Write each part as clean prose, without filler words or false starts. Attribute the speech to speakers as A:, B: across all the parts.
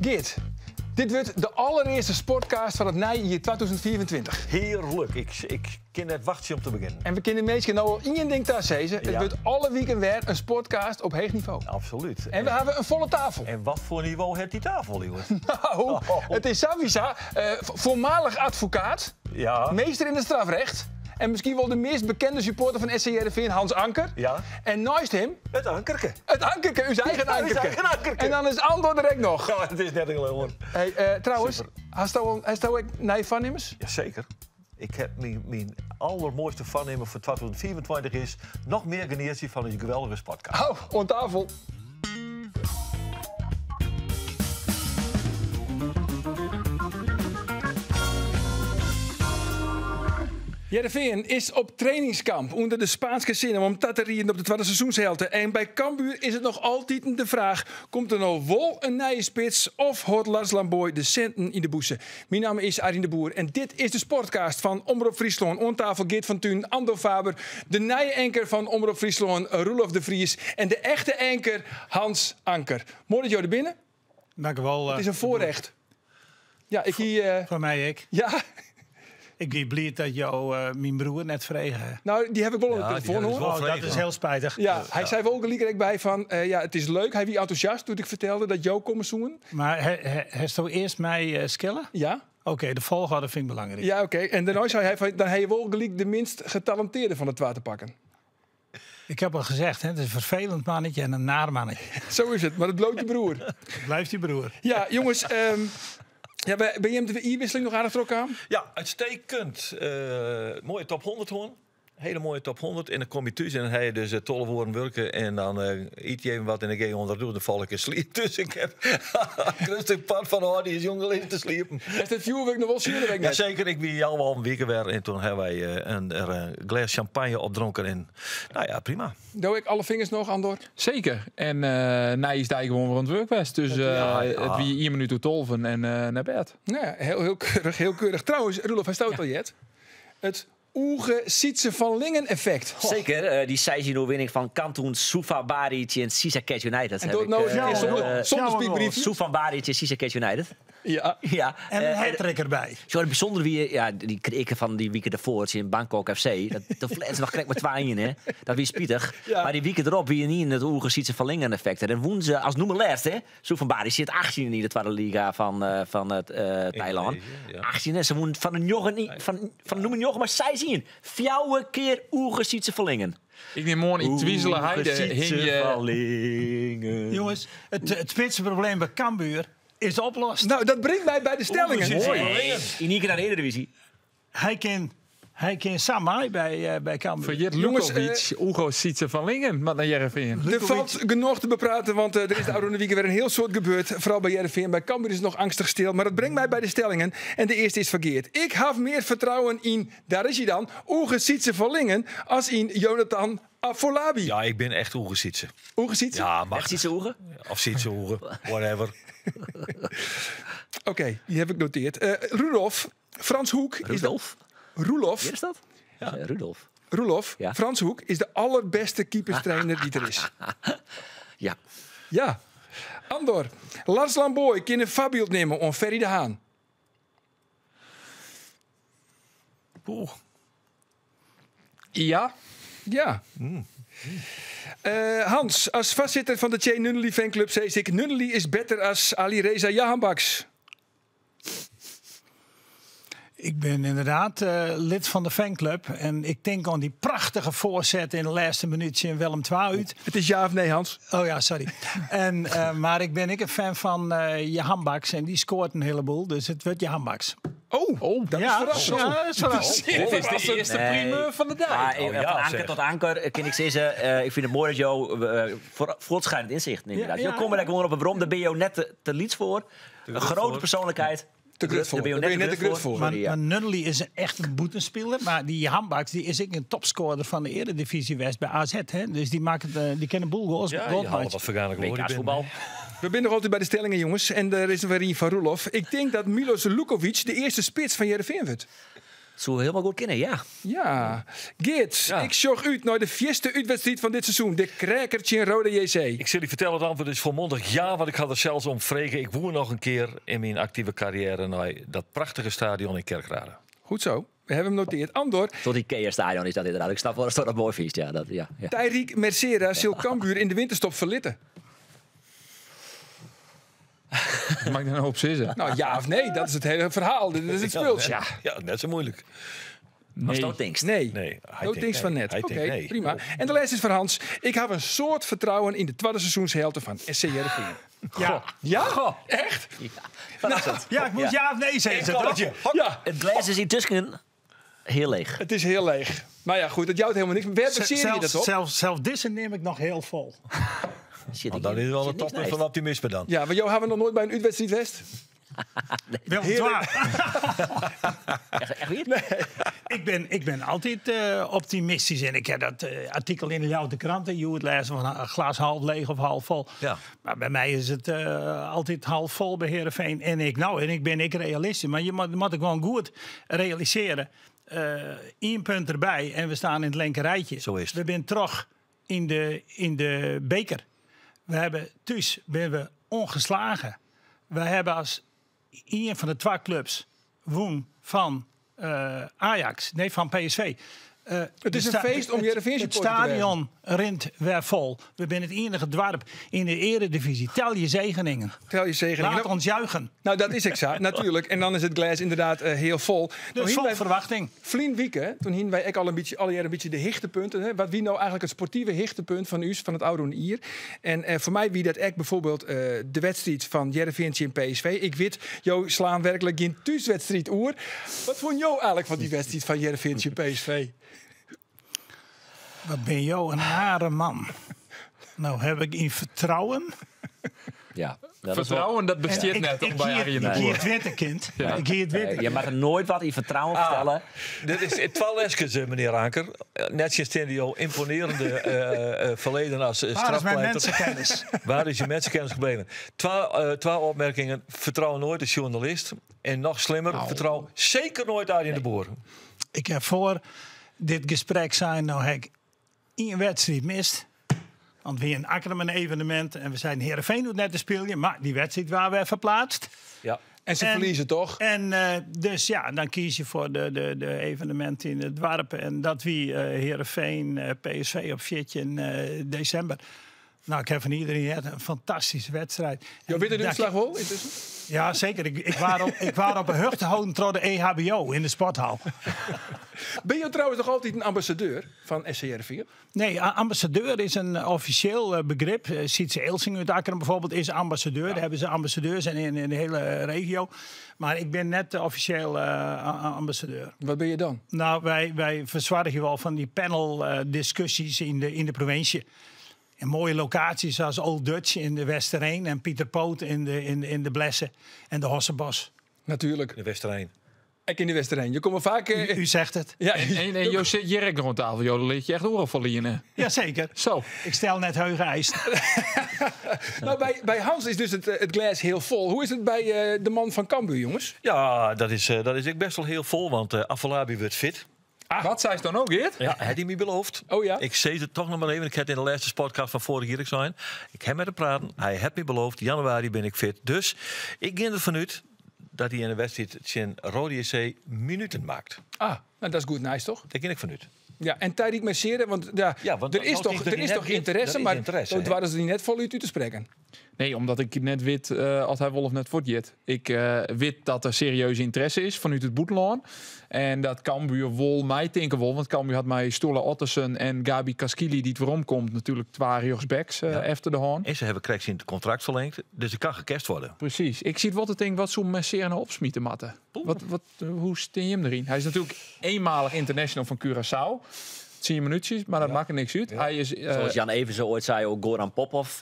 A: Geert, dit wurdt de allerearste Sportcast fan it nije jier 2025.
B: Hearlik. Ik kin net wachtsje om te begjinnen.
A: En we kinne de minsken no al ien ding tasizze. It wurdt alle wiken wer in Sportcast op heech nivo.
B: Absolút.
A: En we hawwe in folle tafel.
B: En wat foar nivo hat dy tafel, jonges?
A: Nou, it is sawiesa foarmalich advokaat, meester yn it strafrecht en miskien wol de meast bekende supporter fan SC Hearrenfean, Hans Anker. En neist him...
B: It Ankerke.
A: It Ankerke, ús eigen Ankerke.
B: Ús eigen Ankerke.
A: En dan is Andor der ek noch.
B: Ja, it is net te leauwen.
A: Hey, trouwens, hasto ek nije foarnimmens?
B: Jaseker. Ik ha myn allermoaiste foarnimmen foar 2025 is noch mear genietsje fan ús geweldige Sportcast.
A: Oh, oan tafel. Hearrenfean is op trainingskamp ûnder de Spaanske sinne om ta te rieden op de twadde seizoenshelte. En by Cambuur is it noch altiten de fraach, komt der no wol in nije spits of hâldt Lars Lambooij de sinten yn de bûse? Myn namme is Arjen de Boer en dit is de Sportcast fan Omrop Fryslân. Oan tafel Geert van Tunen, Andor Faber, de nije anker fan Omrop Fryslân, Roelof de Vries en de echte anker Hans Anker. Moai dat jo der binne.
C: Dank u wel.
A: It is in foarrecht. Ja, ik hie.
C: Foar my ek.
A: Ja.
C: Ik wie bliid dat jo myn broer net frege ha.
A: No, dy ha ik wol oan de telefoan hân.
C: Oh, dat is hiel spitich.
A: Ja, hy sei wol gelyk der ek by fan, ja, it is leuk. Hy wie entûsjast doe't ik fertelde dat jo komme soenen.
C: Mar hasto earst my skille?
A: Ja.
C: Oké, de folchoarder fyn ik belangryk.
A: Ja, oké. En dêrnei sei hy fan, dan ha je wol gelyk de minst getalenteerde fan de twa te pakken.
C: Ik heb al gezegd, hè, het is een vervelend mannetje en een naar mannetje.
A: Zo is het, mar it bliuwt je broer.
C: Het blijft je broer.
A: Ja, jongens, ja, by jim de jierwikseling noch aardich trochkaam?
B: Ja, uitstekend. Moaie top 100 hân. Hele moaie top 100. En dan kom je thús en dan ha je dus 12 oeren wurke. En dan yt je even wat en dan gean je ûnder dan fal ik yn sliep. Dus ik ha it grutste part fan de âldjiersjûn lizzen te sliepen.
A: Hast it fjoerwurk noch wol sjoen?
B: Ja, seker. Ik wie al in wike wer en toen ha wy in glês champagne opdronken. En nou ja, prima.
A: Do ek alle fingers noch, Andor?
D: Seker. En nijjiersdei gewoan wer oan it wurk west. Dus it wie ien minút oer tolven en nei bêd.
A: Ja, hiel, hiel keurich, hiel keurich. Trouwens, Roelof, hasto it al heard? It Oege Sietse van Lingen effekt.
E: Seker, dy 16 oerwinning fan Kantoen Soefabari tsjin Sisaket United.
A: En docht no ris in kear sûnder spykbriefje.
E: Soefabari tsjin Sisaket United.
A: Ja.
E: Ja.
C: En in hattrick derby.
E: Sjoch, it bysûndere wie, ja, dy krikke fan dy wike derfoar tsjin Bangkok FC. Dat, doe ferlearen se noch krekt mei 2-1, hè. Dat wie spitich.
A: Ja.
E: Mar dy wike derop wie ynienen it Oege Sietse van Lingen effekt. En dan wûnen se as nûmer lêste, hè. Soefabari sit 18 yn de twadde liga fan, fan it Tailân. 18 en se wûnen fan de njoggen, fan, fan de nûmer njoggen mei 6-1. Fjouwer kear Oege Sietse van Lingen.
D: Ik nim oan yn Twizelerheide hingje.
C: Jonges, it spitseprobleem by Cambuur is oplost.
A: No, dat bringt my by de stellingen.
E: Moai. Yn ien kear nei de Eredivisie.
C: Hy kin, hy kin sa mei by, by Cambuur.
D: Ferjit Lukovic, Oege Sietse van Lingen moat nei Hearrenfean.
A: Der falt genoch te bepraten, want der is de ôfrûne wike wer in hiel soad gebeurd. Foaral by Hearrenfean. By Cambuur is it noch angstich stil. Mar dat bringt my by de stellingen. En de earste is foar Geert. Ik haw mear fertrouwen yn, dêr is hy dan, Oege Sietse van Lingen as yn Jonathan Afolabi.
B: Ja, ik bin echt Oege Sietse.
A: Oege Sietse?
B: Ja, mag.
E: Echt Sietse Oege?
B: Of Sietse Oege, whatever.
A: Oké, die heb ik noteerd. Rudolf, Frans Hoek is de
E: Rudolf?
A: Roelof.
E: Wie is dat? Ja. Rudolf.
A: Roelof,
E: Ja.
A: Frans Hoek is de allerbeste keeperstrainer dy't der is.
E: Ja.
A: Ja. Andor, Lars Lambooij kin in foarbyld nimme oan Ferry de Haan.
D: Oeh. Ja.
A: Ja. Hans, as foarsitter fan de Ché Nunnely fanclub sis ik Nunnely is better as Alireza Jahanbakhsh.
C: Ik bin ynderdaad lid fan de fanclub en ik tink oan dy prachtige foarset yn de lêste minút tsjin Willem II út.
A: It is ja of nee, Hans?
C: Oh ja, sorry. En, mar ik bin ek in fan fan Jahanbakhsh en dy skoart in heleboel, dus it wurdt Jahanbakhsh.
A: Oh, dat is
C: Ja,
A: ferrassend.
C: ja, dat is ferrassend.
D: Dit is de earste primeur fan de dei.
E: Maar,
B: Oh, ja,
E: fan anker
B: zeg.
E: tot anker kin ik sizze, ik fyn it moai dat jo voortschrijdend inzicht inderdaad. Jo komme dêr gewoan op 'e werom, dêr binne jo net te lyts foar. In grote persoonlijkheid.
A: Te grut foar.
E: Dêr binne jo net te grut foar.
C: Mar,
E: Sorry, ja.
C: mar Nunnely is echt in bûtenspiler. Mar dy Jahanbakhsh dy is ek in topscorer fan de earedivyzje west by AZ. Hè? Dus dy makket, dy kin in boel goals,
B: Ja,
C: goals
B: die halen
C: meitsje.
B: wat vergane glorie
E: WK
B: binnen.
E: voetbal.
A: We binne noch altyd by de stellingen, jonges. En der is wer ien fan Roelof. Ik tink dat Milos Lukovic de earste spits fan Hearrenfean wurdt.
E: Soe hielendal goed kinne, ja.
A: Ja. Geart, ik sjoch út nei de fierste útwedstriid fan dit seizoen. De kreaker tsjin Roda JC.
B: Ik sil dy fertelle, it antwurd is folmondich ja, want ik ha der sels om frege. Ik woe noch in kear yn myn aktive karriêre nei dat prachtige stadion yn Kerkrade.
A: Goed zo. We hebben hem noteerd. Andor.
E: Tot Ikea-stadion is dat inderdaad. Ik snap wel dat dat moai fynst. Ja, dat, ja, ja.
A: Tyrick Mercera sil Cambuur yn de winterstop ferlitte.
D: Moat ik dêr no op sizze?
A: Nou, ja of nee, dat is it hiele ferhaal. Dit is it spultsje.
B: Ja, ja, net sa muoilik.
A: Nee.
E: Do tinkst.
A: Nee.
B: Nee, hy
A: Do
B: tinkt
A: tinkst fan
B: nee.
A: net.
B: Hy
A: Oké,
B: tinkt nee.
A: prima. En de lêste is foar Hans. Ik haw in soad fertrouwen yn de twadde seizoenshelte fan SC Hearrenfean.
C: Ja.
A: Ja? Echt?
C: Ja, ik moat ja of nee sizze, toch?
A: Ja,
E: It glês is yntusken hiel leech.
A: it is hiel leech. Mar ja, goed, dat jout hielendal niks. Wêr basearje je dat op?
C: Sels dizze nim ik noch hiel fol.
E: Sit
B: Want
E: ik
B: dan is het wel
E: sit
B: een
E: niks
B: toppunt
E: neist.
B: fan optimisme dan.
A: Ja, want jo hawwe noch noait by in útwedstriid west?
C: Wel twa.
E: Echt, echt wier?
C: Ik ben altyd optimistysk. En ik ha dat artikel yn de Ljouwerter Krante. Hjoed lêzen fan in glas half leech of half fol.
B: Ja.
C: Mar by my is it altyd half fol by Hearrenfean. En ik, no, en ik bin ek realistysk. Mar je moatte gewoan goed realisearje. Ien punt derby en we steane yn it linker rijtje.
B: Sa is it.
C: We binne troch yn de beker. We hawwe thús binne we ûngeslagen. We hawwe as ien fan de twa klups wûn fan Ajax. Nee, fan PSV.
A: It is in feest om Hearrenfean
C: It
A: supporter te wêzen.
C: stadion rint wer fol. We binne it iennige doarp yn de earedivyzje. Tel je zegeningen.
A: Tel je zegeningen.
C: Laat
A: Nou,
C: ons juichen.
A: Nou, dat is ek sa, natuerlik. En dan is it glês ynderdaad hiel fol.
C: Dus
A: Nou,
C: fol
A: hiene wy
C: ferwachting.
A: Ferline wike, doe hiene wy ek al in bytsje, allegear in bytsje de hichtepunten. Hè? Wat wie no eigentlik it sportive hichtepunt fan ús, fan it ôfrûne jier? En foar my wie dat ek byfoarbyld de wedstriid fan Hearrenfean tsjin PSV. Ik wit, jo slaan werklik gjin thúswedstriid oer. Wat fûn jo eigentlik fan dy wedstriid fan Hearrenfean tsjin PSV?
C: Wat bin jo in nare man. No haw ik yn fertrouwen.
E: Ja, dat is wel-
D: Fertrouwen, dat bestiet net om by Arjen de
C: Ik hie
D: Boer.
C: it witte kind.
D: Ja.
C: Ik hie it witte
E: Je moat noait wat yn fertrouwen fertelle.
B: Dit is twa leskes, menear Anker. Nettsjinsteande jo ymponearjende ferleden as
C: Waar is mijn
B: strafpleiter.
C: mensenkennis?
B: Waar is je mensenkennis gebleven? Twa opmerkingen. Fertrou noait de sjoernalist. En noch slimmer, fertrou seker noait Arjen de Boer.
C: Ik ha foar dit gesprek sein, no ha ik ien wedstriid mist. Want wie in Akkrum in evenemint en we seinen Hearrenfean hoecht net te spyljen, mar dy wedstriid waard wer ferpleatst.
B: Ja.
A: En se ferlieze toch?
C: En dus ja, dan kies je foar de evenemint yn it doarp. En dat wie Hearrenfean, PSV op 14 desimber. No, ik ha fan iderien heard, in fantastyske wedstriid.
A: Jo witte de
C: En
A: útslach wol yntusken?
C: Ja, seker. Ik waard op 'e hichte holden troch de EHBO yn de sporthal.
A: Binne jo trouwens noch altyd in ambassadeur fan SC Hearrenfean?
C: Nee, ambassadeur is in offisjeel begrip. Sietse Eelsing út Akkrum byfoarbyld is ambassadeur. Dêr hawwe se ambassadeurs yn de hiele regio. Mar ik bin net offisjeel ambassadeur.
A: Wat binne je dan?
C: No, wy fersoargje wol fan dy paneldiskusjes yn de provinsje. En moaie lokaasjes as Old Dutch yn de Westereen en Pieter Poot yn de Blesse en de Hossebos.
A: Natuerlik.
B: De Westereen.
A: Ek yn de Westereen. Je komme faak...
C: U zegt het.
A: Ja.
D: En jo sit hjir ek noch oan tafel. Jo, lit je echt oeral ferliene.
C: Jazeker.
D: Zo.
C: Ik stel net hege eisen.
A: No, by Hans is dus it glês hiel fol. Hoe is it by de man fan Cambuur, jonges?
B: Ja, dat is ek bêst wol hiel fol, want Afolabi wurdt fit.
D: Ah. Wat seist dan no, Geart?
B: Ja, hat hy my beloofd.
A: Oh ja?
B: Ik sis it toch noch mar even. Ik ha it yn de lêste podcast fan foarich jier ek sein. Ik ha mei him praten. Hy hat my beloofd. Jannewaarje bin ik fit. Dus ik gean derfan út dat hy yn de wedstriid tsjin Roda JC minuten makket.
A: Ah, no, dat is goed nijs, toch?
B: Dêr gean ik fan út.
A: Ja, en Tyrick Mercera, want ja,
B: Ja, want
A: der is
B: dat
A: toch,
B: is
A: der is
B: net
A: toch ynteresse,
B: dat is
A: mar
B: ynteresse,
A: dat
B: hè?
A: doarre se dy net folút út te sprekken.
D: Nee, omdat ik net wit oft hy wol of net fuortgiet. Ik wit dat der serieuze ynteresse is fanút it bûtenlân. En dat Cambuur wol meitinke wol. Want Cambuur hat mei Sturla Ottesen en Gabi Caschili, dy't weromkomt, natuerlik twa rjochtsbacks efter de hân.
B: En se hawwe krekt syn kontrakt ferlingd, dus der kin gecasht wurde.
D: Presys. Ik sit wol te tinken, wat soe Mercera no opsmite moatte? Hoe steane jim deryn? Hy is natuerlik eenmalig international fan Curaçao. 10 minútsjes, mar dat makket niks út. Hy is,
E: Zoals Jan Everse oait sei, ook Goran Popov,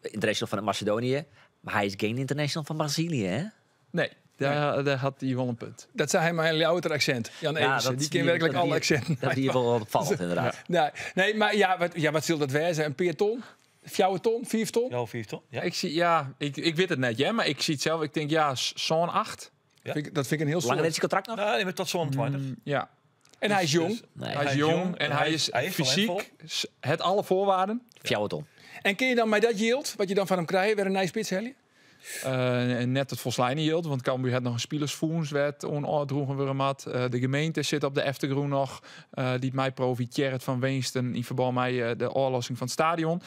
E: international fan Macedonië. Mar hy is gjin international fan Brazilië, hè?
D: Nee, dêr hat hy wol in punt.
A: Dat sei hy mei in Ljouwerter aksint. Jan
E: Ja,
A: Everse,
E: dat
A: dy kin
E: wie-
A: werklik
E: dat
A: alle
E: wie-
A: aksinten.
E: Dat wie wol opfallend, ynderdaad.
A: Nee, nee, mar ja, wat sil dat wêze? In pear ton? 4 ton? 5 ton?
B: Ja, 5 ton. Ja.
D: Ik zie, ja, ik wit it net, hè, mar ik sil it sels. Ik tink, ja, sa'n 8.
B: Ja.
A: Dat vind ik een heel
E: Langer
A: soort.
E: is contract nog?
B: Nou, nee, maar tot zo'n 20.
D: Ja.
A: En hij is jong.
E: Nee,
D: Hij is jong en hij is
B: hij is
D: fysiek
B: talentvol.
D: het alle voorwaarden.
E: Fjouwerton.
A: En kun je dan met dat yield, wat je dan van hem krijgt, weer een nieuwe spits hellen?
D: Net het volslijne yield, want Cambuur had nog een spelersvoenswet onoordroegen we hem had. De gemeente zit op de Eftegroen nog, die mij profiteert van Weensten in verband met de oorlossing van het stadion.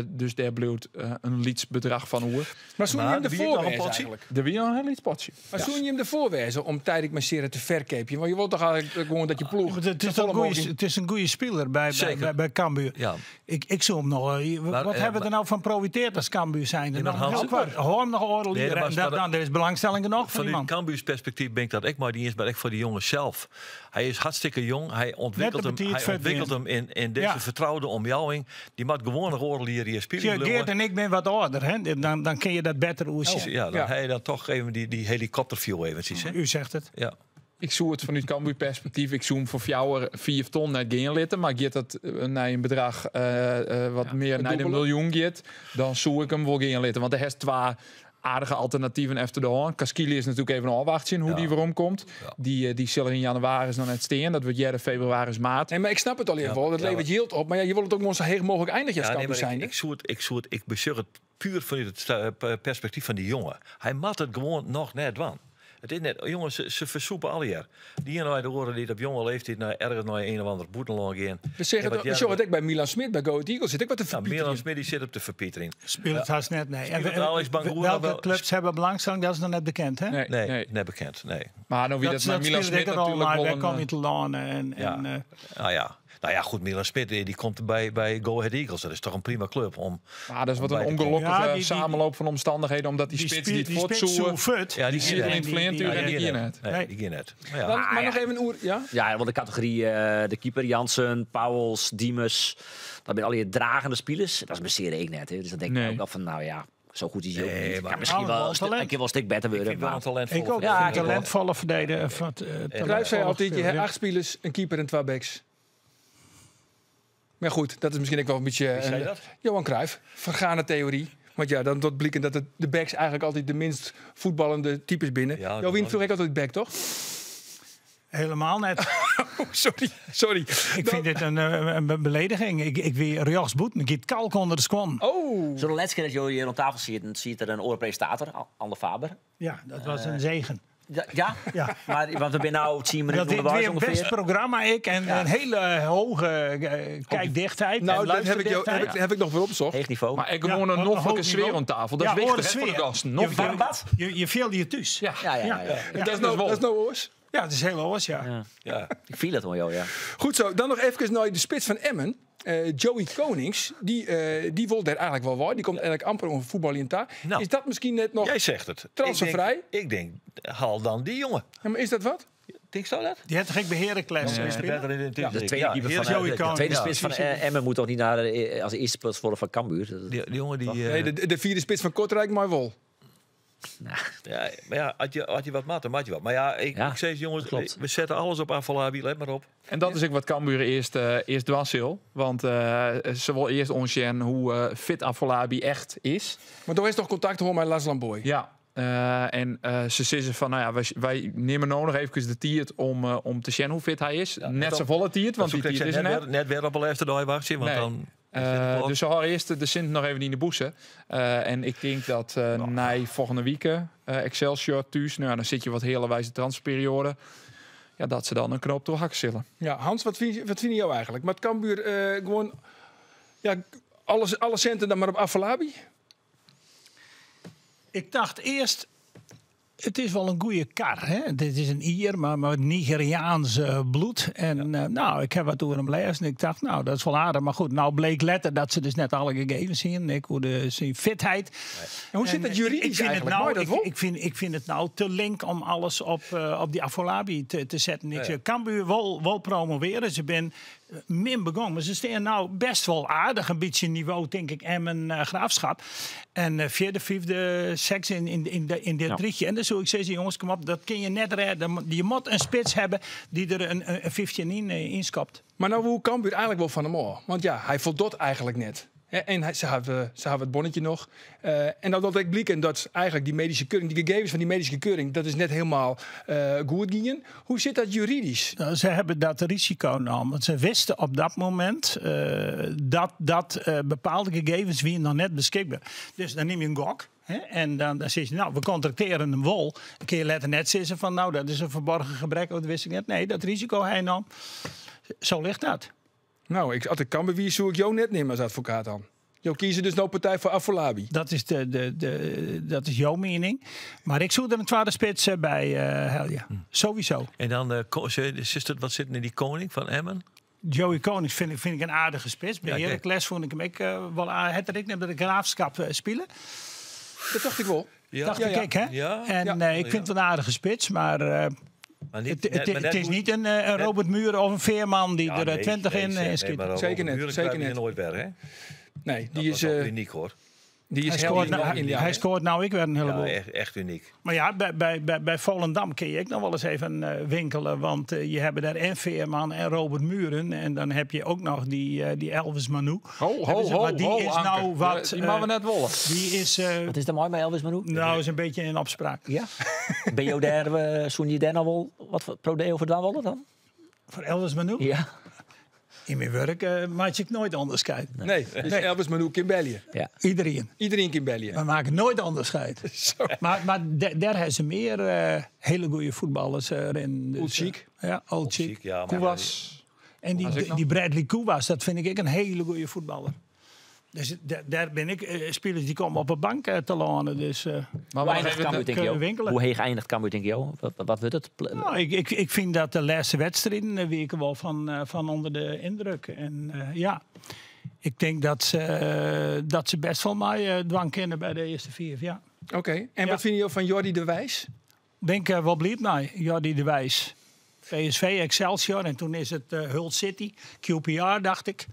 D: Dus daar bloedt een lietsbedrag van oer.
A: Maar zoen je
B: Maar
A: hem
B: wie
A: ervoor
B: nog een
A: wezen
B: potje?
A: eigenlijk?
D: De wie nog een lietspotje.
A: Maar zoen je hem ervoor wezen om tijdelijk Masseren te verkepen? Want je wilt toch eigenlijk gewoon dat je ploeg...
C: Want Het is,
A: zo
C: een
A: volle
C: goeie,
A: mogelijk-
C: het is een goede speler
B: Zeker.
C: bij Cambuur.
B: Ja.
C: Ik zou hem nog.
B: Maar,
C: wat hebben we
B: maar-
C: er nou van profiteerd als Cambuur zijn?
B: Nee, maar
C: nog
B: Hans-
C: heel kwart. Hoor hem nog oorlog.
B: Nee, dat
C: en
B: was- maar
C: dan er is belangstelling genoeg voor
B: Vanuit
C: iemand.
B: Cambuur's perspectief ben ik dat echt maar die eens, maar echt voor die jongen zelf. Hij is hartstikke jong. Hij ontwikkelt
C: Net
B: hem,
C: een
B: hij
C: petit
B: ontwikkelt hem in deze
C: Ja.
B: vertrouwde omjouwing. Die maakt gewoon nog oorlog hier
C: Tja,
B: spelen.
C: Geert en ik ben wat ouder, hè? Dan kun je dat beter oersjen.
B: Ja, dan
A: Ja.
B: hij dan toch even die helikopterview eventjes. Hè?
C: U zegt het.
B: Ja.
D: Ik zoek het vanuit Cambuur perspectief. Ik zoek hem voor fjouwer 4 ton naar geen litten. Maar gaat dat naar een bedrag wat meer
A: het
D: naar de
A: dubbele.
D: miljoen gaat, dan zoek ik hem wel geen litten. Want er is twee aardige alternatieven efter de hand. Kaskili is natuurlijk even afwachten hoe
B: Ja.
D: die waarom komt.
B: Ja.
D: Die zullen in januari nog net steen. Dat wordt jaren februari, maart.
A: Nee, maar ik snap het al even wel. Dat
B: Ja,
A: levert yield op. Maar ja, je wilt het ook gewoon zo heeg mogelijk eindigen als
B: Ja, nee,
A: Cambuur
B: maar
A: zijn.
B: ik, ik, zoek het, ik bezeur het puur vanuit het perspectief van die jongen. Hij mat het gewoon nog net van. Het is net, jongens, ze versoepen alle jaar. Die en de horen die op jonge leeftijd naar ergens naar een of ander boetenland gaan.
A: We zeggen
B: En
A: het,
B: wat
A: we zeggen het ook bij Milan Smit, bij Go Ahead Eagles zit ik wat te
B: Ja,
A: verpieteren.
B: Milan Smit die zit op de verpietering.
C: Speelt het haast net. Nee.
B: Speelt Alex Bangura
C: welke
B: wel-
C: clubs hebben belangstelling? Dat is nog net bekend, hè?
D: Nee,
B: Nee,
D: nee.
B: net bekend. Nee.
D: Maar nou wie dat,
C: Dat,
D: met Milan
C: speelt
D: Smit
C: ik er al,
D: natuurlijk
C: maar
D: wel
C: wij
D: een,
C: komen te lanen. En,
B: Ja.
C: en,
B: Nou ja. Nou ja, goed, Milan Smit die komt bij Go Ahead Eagles. Dat is toch een prima club om.
D: Maar dat is wat
B: om
D: een
B: bij te komen.
D: ongelukkige
C: Ja,
D: samenloop van omstandigheden. Omdat die, spits
C: die
D: niet
C: spits
D: voortzoeken.
C: zo fut.
B: Ja, die
D: zit in het
C: die-
D: vleertuig
C: die-
D: en die
B: die
D: geen
B: net.
D: net.
B: Nee, die geen net. Maar ja.
A: Dan, maar nog even een oer. Ja?
E: Ja, want de categorie de keeper, Jansen, Pauwels, Diemers. Dat zijn al je dragende spelers. Dat is mijn ik net. Hè. Dus dan denk ik
D: Nee.
E: ook wel van, nou ja, zo goed is hij ook
B: Nee,
E: niet.
B: maar-
E: Kan misschien
C: Allemaal
E: wel een
C: talent.
E: een keer wel een stuk beter
B: Ik
E: worden.
B: vind wel
E: maar-
B: een talentvolle
C: Ik ook.
E: Ja,
C: Ja,
E: ik ook.
C: talentvolle verdediger. of wat,
A: Cruijff zei
C: talentvolle
A: altijd, je
C: speler,
A: hebt
C: ja.
A: 8 spelers, een keeper en 2 backs. Maar goed, dat is misschien ook wel een beetje...
B: Wie zei dat?
A: Johan Cruijff, vergane theorie. Want ja, dan tot blikken dat de backs eigenlijk altijd de minst voetballende types binnen.
B: Ja,
A: Jowien
B: dat-
A: vroeg ik altijd back, toch?
C: Helemaal net.
A: Oh, sorry, sorry.
C: Ik vind dit een belediging. Ik weer rechts boet. Ik giet kalk onder de squan.
A: Oh,
E: Zo de laatste keer dat jullie hier rond tafel zitten, ziet er een oorpresentator, Ander Faber.
C: Ja, dat was een zegen.
E: Ja, ja?
C: Ja.
E: Maar, want we zijn nou 10 minuten
C: Dat dit
E: onderwijs
C: weer een best
E: ongeveer.
C: programma ik en een hele hoge kijkdichtheid.
A: nou,
C: en
A: dat heb ik, jou, heb,
C: luisterdichtheid.
A: ik, heb ik nog weer opgezocht.
E: Heeg niveau.
D: Maar ik gewoon
C: Ja,
D: een
C: een
D: noffelijke
C: hoog
D: sfeer
C: niveau.
D: aan tafel. Dat
C: Ja,
D: is wichtig
C: oren
D: hè, voor de
C: sfeer.
D: gasten. Nog
E: Warm bad?
C: Je viel je thuis.
D: Ja.
E: Ja.
A: Dat is nou, dat is nou oors.
C: Ja, het is heel oors, ja.
B: Ja.
E: Ik viel het wel, joh, ja.
A: Goed zo, dan nog even naar de spits van Emmen. Joey Konings, die wil daar eigenlijk wel waar. Die komt eigenlijk amper om voetbal in daar.
B: Nou.
A: Is dat misschien net nog...
B: Jij zegt het.
A: Transfervrij?
B: Ik denk, haal dan die jongen.
A: Ja, maar is dat wat?
B: Denk zo dat?
C: Die had toch ik bij Heracles
B: Is
C: gespeeld?
B: beter in het
E: De tweede keeper van,
C: Joey
E: de
C: Konings.
E: tweede spits van Emmen moet toch niet naar als eerste spits worden van Cambuur? Dat,
B: Die, die jongen die...
A: Nee, de vierde spits van Kortrijk, maar wel.
B: Ja, maar ja, had je wat mat, dan mat je wat. Maar ja, ik,
E: Ja,
B: ik zeg jongens,
E: klopt.
B: we zetten alles op Afolabi, let maar op.
D: En dat is ook wat Cambuur eerst dwars wil. Want ze wil eerst onzien hoe fit Afolabi echt is.
A: Maar daar is toch contact hoor met Las Lamboy.
D: Ja. En ze zeggen van, nou ja, wij nemen nou nog even de tiert om te zien hoe fit hij is. Net
B: dat-
D: zo volle tiert, want die
B: Dat
D: tiert is er
B: net,
D: net.
B: weer, net weer op de laatste dag wachten, want
D: Nee.
B: dan...
D: Dus ze houden eerst de Sint nog even in de boezen. En ik denk dat na volgende week Excelsior thuis, nou ja, dan zit je wat hele wijze transferperiode. Ja, dat ze dan een knoop doorhakken zullen.
A: Ja, Hans, wat vind je jou eigenlijk? Maar het Cambuur gewoon ja, alle centen dan maar op Afolabi?
C: Ik dacht eerst, het is wel een goede kar. Hè? Dit is een Ier, maar met Nigeriaans bloed. En nou, ik heb wat door hem lezen en ik dacht, nou, dat is wel aardig. Maar goed, nou bleek letter dat ze dus net alle gegevens zien. Ik hoe de zijn fitheid.
A: En hoe zit
C: En,
A: dat juridisch
C: ik vind
A: eigenlijk?
C: Het nou,
A: Mooi dat wel?
C: ik vind het nou te link om alles op die Afolabi te zetten. Ik zeg, Cambuur wil promoveren. Ze zijn min begonnen. Maar ze staan nou best wel aardig. Een beetje niveau, denk ik, en een Graafschap. En vierde, vijfde seks in dit drietje. En dan zou ik zeggen, jongens, kom op, dat kun je net redden. Je moet een spits hebben die er een 15 in inskapt.
A: Maar nou hoe Cambuur eigenlijk wel van hem af? Want ja, hij voldoet eigenlijk net. En se hawwe it bonnetje noch. En dan docht ek bliken dat eigentlik dy medyske keuring, dy gegevens fan dy medyske keuring, dat is net hielendal goed gien. Hoe sit dat juridysk?
C: Nou, ze hebben dat risico genomen. Want ze wisten op dat moment dat bepaalde gegevens wienen noch net beskikber. Dus dan nim je in gok. Hè, en dan zeg je, nou, we contracteren hem wel. Dan kun je letter net zeggen van, nou, dat is een verborgen gebrek. Dat wist ik net. Nee, dat risico hij nam. Zo ligt dat.
A: Nou, als ik kan bewijzen, zou ik jou net nemen als advocaat dan. Jo kieze dus nou partij voor Afolabi.
C: Dat is, de, dat is jouw mening. Maar ik zoek er een tweede spits bij, Helja. Sowieso.
B: En dan, wat zit in die Koning van Emmen?
C: Joey Konings vind ik een aardige spits. Bij Heracles vond ik hem ik, wel aardig. Het ik net de Graafschap spelen.
A: Dat dacht ik wel.
B: Ja.
C: Dacht ik, hè?
B: Ja.
C: En ik vind het een aardige spits, maar
B: Maar niet,
C: het,
B: maar net
C: het is
B: goed-
C: niet een Robert Muren of een Veerman die
B: Ja,
C: er
B: nee,
C: 20
B: nee,
C: in
B: nee,
C: schiet.
B: maar
A: Zeker
B: Robert
A: net,
B: Muren
A: zeker
B: krijg je
A: net.
B: nooit weer, hè?
A: Nee,
B: Dat
A: die
B: was
A: is,
B: wel uniek, hoor.
A: die is
C: Hij
A: heel
C: scoort,
A: in,
C: nou,
A: in
C: hij scoort nou ik weer een heleboel.
B: Ja, echt, echt uniek.
C: Maar ja, bij Volendam kun je ook nog wel eens even winkelen. Want je hebt daar en Veerman en Robert Muren. En dan heb je ook nog die Elvis Manu.
D: Ho, ho,
C: Hebben ze-
D: ho,
C: maar die
D: ho,
C: is
D: Anke.
C: nou wat...
D: Die mag we net wollen.
C: Die is,
E: Wat is er mooi met Elvis Manu?
C: nou is een beetje in opspraak.
E: Ja. Ben je daar, zoen je daar nou wel wat voor pro deo voor wollen dan?
C: Voor Elvis Manu?
E: Ja.
C: In mijn werk maak ik nooit onderscheid.
A: Nee, dus Elvis Manu in België.
E: Ja.
C: Iedereen.
A: Iedereen in België.
C: We maken nooit onderscheid. Maar daar hebben ze meer hele goede voetballers in. Dus,
A: Old Chic.
C: ja, Old Chic.
B: Chic, ja, maar
D: Koewas.
C: En
D: Was ik
C: die,
D: nog?
C: die Bradley Kouwas, dat vind ik ook een hele goede voetballer. Dus daar ben ik, spelers die komen op een bank te landen. Dus,
D: Maar
E: Hoe
D: maar
E: eindigt
D: even
E: Cambuur, denk
C: kunnen
E: je?
C: winkelen.
E: Hoe heeg eindigt Cambuur, denk je? Wat wordt het?
C: Nou, ik vind dat de laatste wedstrijden wie ik wel van onder de indruk. En ja, ik denk dat ze best wel mij dwang kennen bij de eerste vier. Ja.
A: Oké, en
C: Ja.
A: wat vind je van Jordi de Wijs?
C: Ben ik wel blij mee, Jordi de Wijs. PSV, Excelsior en toen is het Hull City, QPR dacht ik.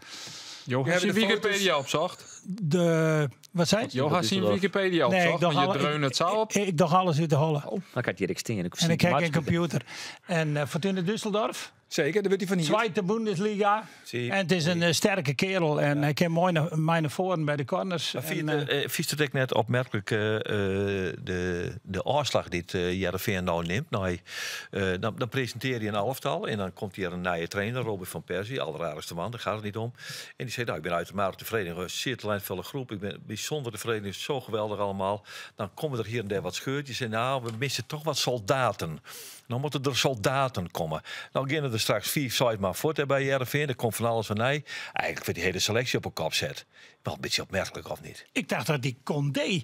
D: Johan
A: We
D: zijn
A: hebben de
D: Wikipedia opzocht.
C: De, wat zei je?
D: Johan zijn Wikipedia
C: Nee, ik
D: opzocht,
C: dacht
D: want je
C: alle-
D: dreun het zo op.
C: Ik dacht alles uit de holle.
E: Dan kan ik direct stingen.
C: En ik kijk een computer. En Fortuna Düsseldorf,
A: Zeker, daar wordt hij van hier.
C: Zweite Bundesliga.
B: Zie.
C: En het is een sterke kerel. En hij kan mooi naar voren bij de corners.
B: Maar
C: En,
B: vind je het ook net opmerkelijk de afslag die het Heerenveen nou neemt? Nou, dan presenteer je een elftal en dan komt hier een nieuwe trainer, Robin van Persie, alleraardigste man, daar gaat het niet om. En die zegt, nou, ik ben uitermate tevreden, een zeer talentvolle groep, ik ben bijzonder tevreden, het is zo geweldig allemaal. Dan komen er hier en daar wat scheurtjes en nou, we missen toch wat soldaten. Dan moeten er soldaten komen. Nou gaan er straks vier, zes maar voort hè, bij Heerenveen. Er komt van alles van nee. Eigenlijk wordt die hele selectie op een kop zet. Wel een beetje opmerkelijk, of niet?
C: Ik dacht dat die Condé,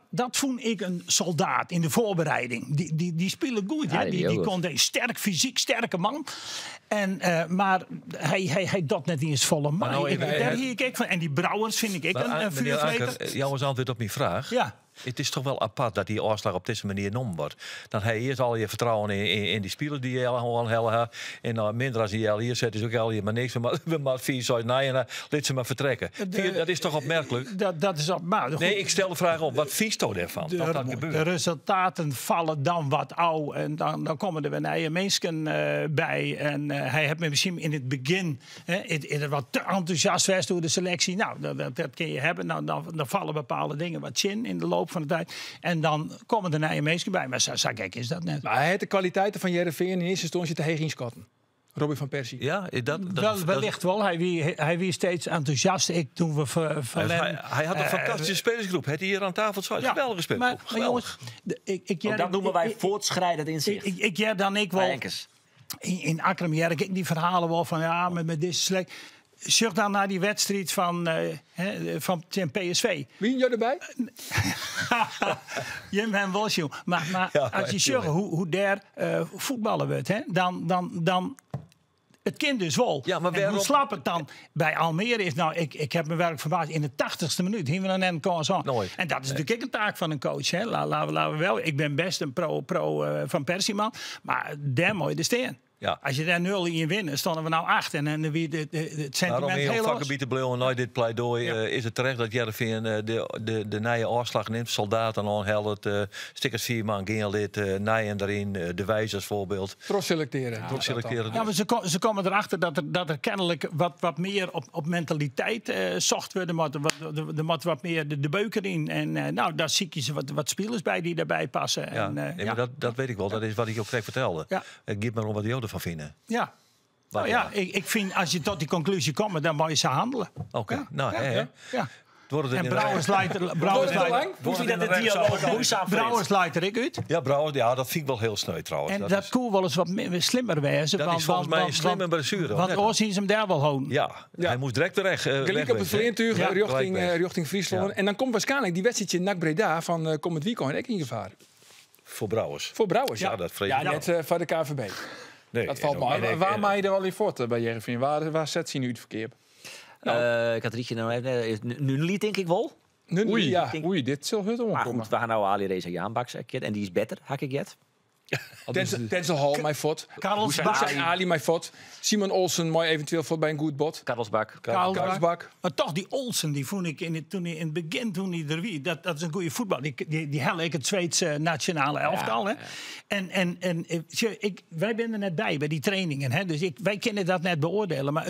C: dat vond ik een soldaat in de voorbereiding. Die spelen goed,
E: Ja,
C: hè?
E: die
C: Die,
E: ook
C: die
E: goed.
C: Condé, sterk fysiek, sterke man. En, maar hij dat net niet eens volle man.
B: nou even-
C: Daar hier ik van. En die Brouwers vind ik
B: Maar,
C: een
B: meneer
C: vuurvreter.
B: Anker, jouw is antwoord op mijn vraag.
C: Ja.
B: Het is toch wel apart dat die afslag op deze manier genomen wordt. Dan heb je eerst al je vertrouwen in die spelers die je al hebben. En dan minder als die al hier zet, is ook al hier maar niks. Maar we maar vier, zes, nee, en dan liet ze maar vertrekken. Dat is toch opmerkelijk?
C: Dat is op, maar goed,
B: Nee, ik stel de vraag op. Wat vies toch daarvan? Dat dat
C: de
B: gebeurt?
C: resultaten vallen dan wat oud. En dan komen er weer nieuwe mensen bij. En hij heeft me misschien in het begin hè, het wat te enthousiast was door de selectie. Nou, dat kun je hebben. Nou, dan vallen bepaalde dingen wat in de loop van de tijd. En dan komen er nieuwe mensen bij. Maar zo gek is dat net.
A: Maar hij heeft de kwaliteiten van Heerenveen in eerste instantie te heeg inschatten. Robin van Persie.
B: Ja, dat,
C: Wellicht wel. Hij wie steeds enthousiast. Ik toen we
B: Hij, hij had een fantastische spelersgroep. Het hier aan tafel zat.
C: Ja,
B: Geweldige spelersgroep.
C: Maar jongens, ik,
E: Ook dat noemen wij voortschrijdend inzicht.
C: Ik, jij dan ik wel.
E: Bij Enkes.
C: In Akkrum, ja, ik die verhalen wel van ja, met deze select. Zucht dan naar die wedstrijd van tegen PSV.
A: Wie jou erbij?
C: Jim en was, joh. Maar
B: Ja,
C: als je
B: tuurlijk.
C: zegt hoe daar voetballen wordt, hè, dan het kind dus wel.
B: Ja, maar
C: En hoe
B: waarom-
C: slap het dan bij Almere is? Nou, ik heb me werk verbaasd. In de 80ste minuut hingen we dan een kans aan.
B: Nooit.
C: En dat is natuurlijk ook een taak van een coach. Hè. Laten we wel. Ik ben best een pro Van Persie man. Maar daar moet je de steen.
B: Ja.
C: As je dêr 0-1 winne, steane we no 8 en dan wie it
B: Maar om
C: sentimint
B: in jouw
C: heel oars.
B: vakgebied te blijven, na dit pleidooi, is het terecht dat Hearrenfean de nije ôfslach nimt. Soldaten oanhellet, stikkers 4 man gean lid, Nijen erin, De Wijs als voorbeeld.
A: Trochselektearje.
B: Trochselektearje.
C: Ja, mar se komme derefter dat der kennelijk wat mear op mentaliteit socht wurde moat. Der moat wat mear de beuker yn. En dêr sykje se wat spilers by dy't dêrby passe.
B: Ja,
C: En,
B: nee, maar
C: ja.
B: dat weet ik wel. Dat is wat ik ook krekt fertelde.
C: Ja.
B: Het gaat maar om wat jo derfan fine.
C: Ja.
B: Wat
C: Nou ja,
B: ja.
C: ik vind als je tot die conclusie komt, dan moet je ze handelen.
B: Oké,
C: Ja.
B: nou,
C: Ja,
B: hè, hè.
C: ja. Ja.
B: Het wordt het
C: En
B: in
C: Brouwers leidt er,
A: Wordt
C: Brouwers
A: het te
C: leidt,
A: lang?
E: Hoe zie je dat de dialoog moeizaam verrint?
C: Brouwers leidt er ik uit.
B: Ja, Brouwers, ja, dat vind ik wel heel sneu trouwens.
C: En
B: Dat
C: dat
B: is,
C: kon wel eens wat slimmer wezen.
B: Dat is volgens mij een slimme blessure, hoor.
C: Want
B: Net.
C: oars zien ze hem daar wel houden.
B: ja,
A: Ja.
B: hij moest direct terecht.
A: Gelijk op het
B: wegwezen, hè.
A: vliegtuig
C: Ja.
B: Gelijk weg.
A: richting Friesland.
B: Ja.
A: En dan komt waarschijnlijk die wedstrijdje NAC Breda van komend weekend ook in gevaar.
B: Voor Brouwers.
A: Voor Brouwers, ja.
B: Ja, dat vrees
A: Ja,
B: ik.
A: net voor de KVB.
B: Nee,
A: Dat valt
B: en
A: me
B: ook-
A: af.
B: en ik-
D: Waar
B: en-
D: maak je er al in voort bij Hearrenfean? Waar zet ze nu het verkeer?
E: Ik had Rietje nou even, nu denk ik wel.
A: Nu,
D: Oei,
A: ja.
D: oei, dit zal hard
E: Maar
D: omkomen.
E: goed, we gaan nou Ali Reza Jaanbaks een keer. En die is beter, hak ik jet.
A: Denzel Hall, mijn fot.
C: Karlsbak.
A: Hussein Ali, mijn fot. Simon Olsen, mooi eventueel fot bij een goed bot.
E: Karlsbak.
C: Karlsbak.
A: Karlsbak.
C: Maar toch, die Olsen, die vond ik toen hij in het begin, toen hij er wie, dat is een goede voetbal. Die helle ik het Zweedse nationale elftal. Hè. En tje, wij zijn er net bij die trainingen. Hè. Dus wij kunnen dat net beoordelen. Maar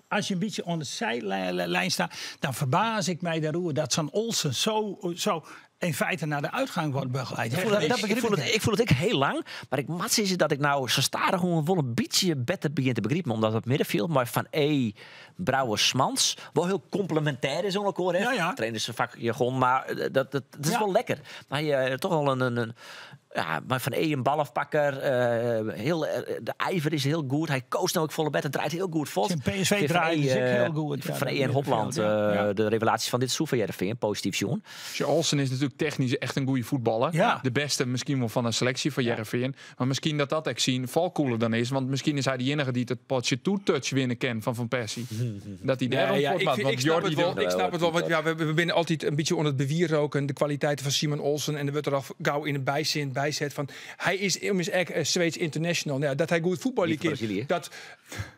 C: als je een beetje aan de zijlijn staat, dan verbaas ik mij daarover dat zo'n Olsen zo in feite naar de uitgang wordt begeleid.
E: Ik voel dat, dat ik voel het, ik voel het ik heel lang. Maar ik mat is het dat ik nou zo stadig gewoon wel een beetje beter begin te begrijpen. Omdat het middenveld, maar van E. Brouwers Smans wel heel complementair is onder elkaar. Hè?
C: Ja, ja.
E: Trainers zijn vak jargon, maar dat is
C: Ja.
E: wel lekker. Maar je toch wel een ja, maar van E een balafpakker. Heel, de ijver is heel goed. Hij koos nou ook volle bed en draait heel goed vod.
C: Zijn PSV
E: Van
C: draait
E: E,
C: dus ook heel goed, ja,
E: Van
C: dat
E: E en Hopland,
C: middenveld, ja. Ja.
E: de revelaties van dit seizoen van Hearrenfean. Positief, John.
D: Tje, Olsen is natuurlijk technisch echt een goede voetballer.
C: Ja.
D: De beste misschien wel van de selectie van Hearrenfean. Maar misschien dat dat ook zien valkoeler dan is. Want misschien is hij de enige die het potje toe-touch winnen kan van Van Persie. Dat hij daarom
A: Nee, ja,
D: voort maakt. Want
A: ik snap
D: Jordi
A: het wel.
D: de-
A: Ik snap het wel. Want ja, we binnen altijd een beetje onder het bewierroken de kwaliteiten van Simon Olsen. En er wordt er al gauw in het bijzin bijzet van. Hij is immers echt Zweeds international. Nou ja, dat hij goed voetballen
E: Niet van
A: kan.
E: Brazilië.
A: Dat,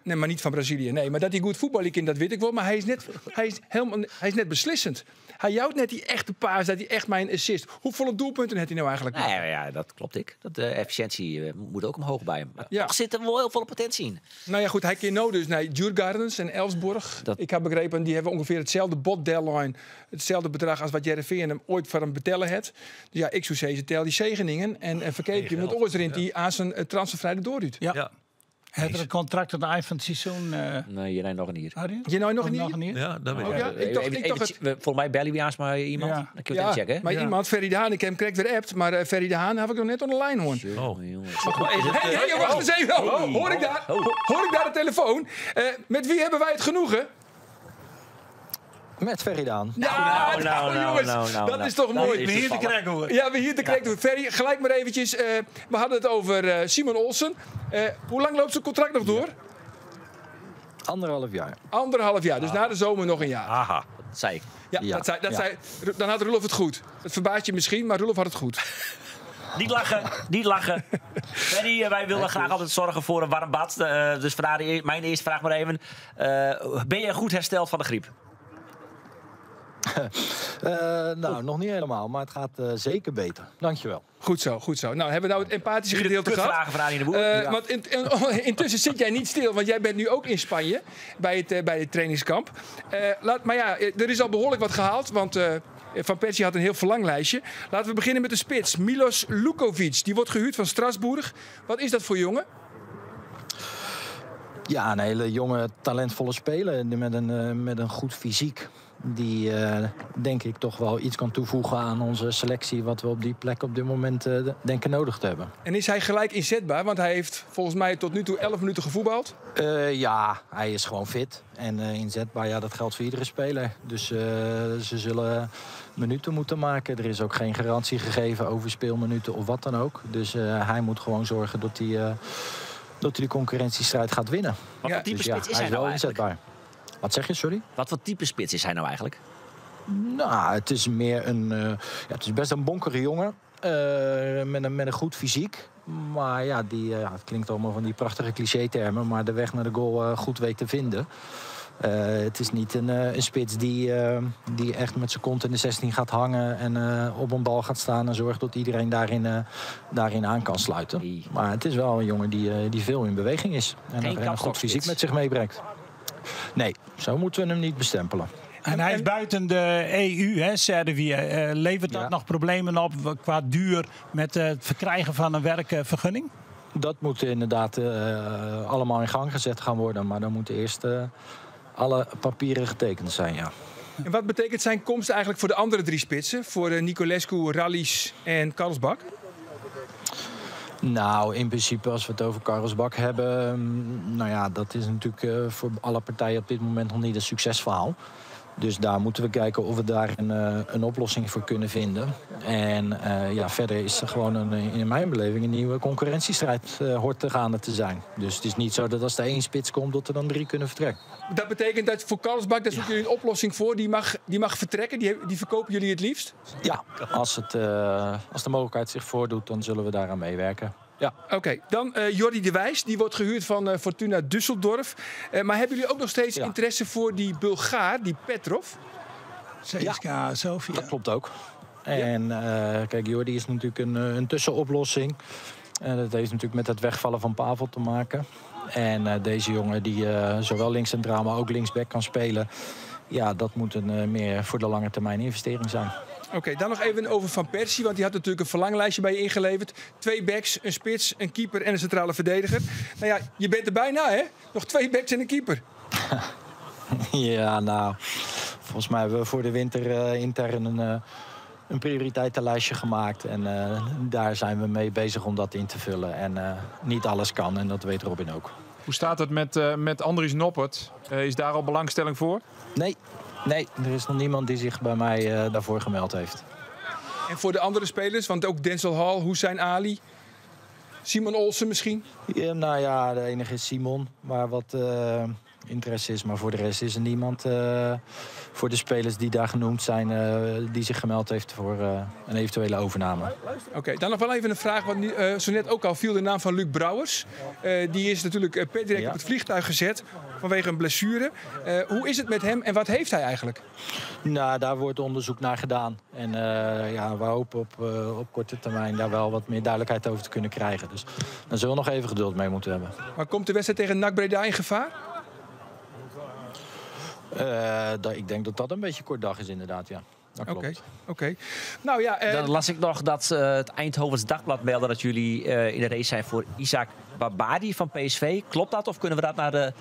A: nee, maar niet van Brazilië. Nee, maar dat hij goed voetballen kan, dat weet ik wel. Maar hij is net, hij is helemaal, hij is net beslissend. Hij jouwt net die echte paas, dat hij echt mijn assist. Hoeveel doelpunten heeft hij nou eigenlijk?
E: Nee, ja, ja, dat klopt ik. Dat de efficiëntie moet ook omhoog bij hem. Maar
A: Ja.
E: toch zit er wel heel veel potentie in.
A: Nou ja, goed, hij keert nou dus naar Djurgårdens en Elfsborg.
E: Dat-
A: Ik heb begrepen, die hebben ongeveer hetzelfde bot deadline, hetzelfde bedrag als wat Hearrenfean hem ooit voor hem betellen het. Dus ja, ik zou zeggen, tel die zegeningen en verkeep je met oors erin die aan zijn transfervrij doorduurt.
C: Ja.
B: Ja.
C: Het er een contract tot het eind van het seizoen.
E: Nee, je nog een hier.
C: Harry?
A: Je nou nog
C: Of
A: een
C: nog
A: hier?
C: een hier?
B: Ja, dat weet ik.
A: Oh, ja, ik dacht, ik dacht het.
E: Volgens mij bellen we aan maar iemand.
C: Ja.
E: Dan kun je het even checken. hè?
A: Maar
C: Ja.
A: iemand, Ferry de Haan, ik heb hem correct weer appt, maar Ferry de Haan heb ik nog net onder de lijn hoor.
B: Oh.
E: Jongens.
B: Maar is het,
A: Hey, hey, wacht eens even. Oh, hoor, ik daar, hoor ik daar de telefoon? Met wie hebben wij het genoegen?
F: Met Ferry Daan.
A: Ja,
E: Nou, nou, nou,
A: jongens,
E: nou, nou,
A: dat
E: nou.
A: is toch
E: Dat
A: mooi.
E: is
C: We hier te
E: toevallig.
C: krijgen hoor.
A: Ja, we hier te krijgen. Ferry, gelijk maar eventjes. We hadden het over Simon Olsen. Hoe lang loopt zijn contract nog door?
F: 1,5 jaar.
A: 1,5 jaar. Dus na de zomer nog een jaar.
B: Aha.
E: Dat zei ik.
A: Ja,
F: Ja,
A: dat zei, dat
F: ja.
A: zei, dan had Roelof het goed. Het verbaast je misschien, maar Roelof had het goed.
E: Niet lachen, niet lachen. Ferry, wij willen graag altijd zorgen voor een warm bad. Dus vandaar mijn eerste vraag maar even. Ben je goed hersteld van de griep?
F: Nou, nog niet helemaal, maar het gaat zeker beter. Dankjewel.
A: Goed zo, goed zo. Nou, hebben we nou het empathische
E: Nu de
A: gedeelte gehad.
E: kutvragen van Arie de Boer.
A: Want intussen zit jij niet stil, want jij bent nu ook in Spanje bij het trainingskamp. Maar ja, er is al behoorlijk wat gehaald, want Van Persie had een heel verlanglijstje. Laten we beginnen met de spits, Milos Lukovic. Die wordt gehuurd van Strasbourg. Wat is dat voor jongen?
F: Ja, een hele jonge, talentvolle speler met een goed fysiek. Die, denk ik, toch wel iets kan toevoegen aan onze selectie, wat we op die plek op dit moment denken nodig te hebben.
A: En is hij gelijk inzetbaar? Want hij heeft volgens mij tot nu toe 11 minuten gevoetbald.
F: Ja, hij is gewoon fit en inzetbaar. Ja, dat geldt voor iedere speler. Dus ze zullen minuten moeten maken. Er is ook geen garantie gegeven over speelminuten of wat dan ook. Dus hij moet gewoon zorgen dat hij de concurrentiestrijd gaat winnen.
E: Wat
A: Ja,
E: voor type
F: Dus ja,
E: spits is
F: hij
E: hij
F: is
E: nou
F: wel
E: eigenlijk?
F: inzetbaar. Wat zeg je, sorry?
E: Wat voor type spits is hij nou eigenlijk?
F: Nou, het is meer een. Ja, het is best een bonkere jongen. Met een goed fysiek. Maar ja, ja, het klinkt allemaal van die prachtige clichétermen. Maar de weg naar de goal goed weet te vinden. Het is niet een spits die echt met zijn kont in de 16 gaat hangen en op een bal gaat staan en zorgt dat iedereen daarin aan kan sluiten.
E: Nee.
F: Maar het is wel een jongen die veel in beweging is. En
E: Geen
F: een goed
E: kapstokspits.
F: fysiek met zich meebrengt. Nee, zo moeten we hem niet bestempelen.
C: En hij is buiten de EU, hè, Servië. Levert dat
F: Ja.
C: nog problemen op qua duur met het verkrijgen van een werkvergunning?
F: Dat moet inderdaad allemaal in gang gezet gaan worden. Maar dan moeten eerst alle papieren getekend zijn, ja.
A: En wat betekent zijn komst eigenlijk voor de andere drie spitsen? Voor Niculescu, Rallis en Karlsbakk?
F: Nou, in principe als we het over Karlsbakk hebben, nou ja, dat is natuurlijk voor alle partijen op dit moment nog niet een succesverhaal. Dus daar moeten we kijken of we daar een oplossing voor kunnen vinden. En verder is er gewoon in mijn beleving een nieuwe concurrentiestrijd hoort te gaande te zijn. Dus het is niet zo dat als er één spits komt, dat er dan 3 kunnen vertrekken.
A: Dat betekent dat voor Karlsbakk, daar zoeken jullie een oplossing voor. Die mag vertrekken, die verkopen jullie het liefst?
F: Ja, als de mogelijkheid zich voordoet, dan zullen we daaraan meewerken. Ja.
A: Oké, dan Jordy de Wijs. Die wordt gehuurd van Fortuna Düsseldorf. Maar hebben jullie ook nog steeds interesse voor die Bulgaar, die Petrov?
C: CSKA Sofia.
F: Dat klopt ook. En Jordy is natuurlijk een tussenoplossing. En dat heeft natuurlijk met het wegvallen van Pavel te maken. En deze jongen die zowel links centraal, maar ook linksback kan spelen. Ja, dat moet een meer voor de lange termijn investering zijn.
A: Oké, dan nog even over Van Persie, want die had natuurlijk een verlanglijstje bij je ingeleverd. 2 backs, een spits, een keeper en een centrale verdediger. Nou ja, je bent er bijna, hè? Nog 2 backs en een keeper.
F: Ja, volgens mij hebben we voor de winter intern een prioriteitenlijstje gemaakt. En daar zijn we mee bezig om dat in te vullen. En niet alles kan en dat weet Robin ook.
D: Hoe staat het met Andries Noppert? Is daar al belangstelling voor?
F: Nee. Nee, er is nog niemand die zich bij mij daarvoor gemeld heeft.
A: En voor de andere spelers, want ook Denzel Hall, Hussein Ali, Simon Olsen misschien?
F: Ja, de enige is Simon, waar wat interesse is. Maar voor de rest is er niemand voor de spelers die daar genoemd zijn, die zich gemeld heeft voor een eventuele overname.
A: Oké, dan nog wel even een vraag, want nu zo net ook al viel de naam van Luuk Brouwers. Die is natuurlijk per direct op het vliegtuig gezet vanwege een blessure. Hoe is het met hem en wat heeft hij eigenlijk?
F: Daar wordt onderzoek naar gedaan. En we hopen op korte termijn daar wel wat meer duidelijkheid over te kunnen krijgen. Dus daar zullen we nog even geduld mee moeten hebben.
A: Maar komt de wedstrijd tegen NAC Breda in gevaar?
F: Ik denk dat dat een beetje kort dag is inderdaad, ja. Dat klopt.
E: Dan las ik nog dat het Eindhovens Dagblad meldde dat jullie in de race zijn voor Isaac Babadi van PSV. Klopt dat of kunnen we dat naar de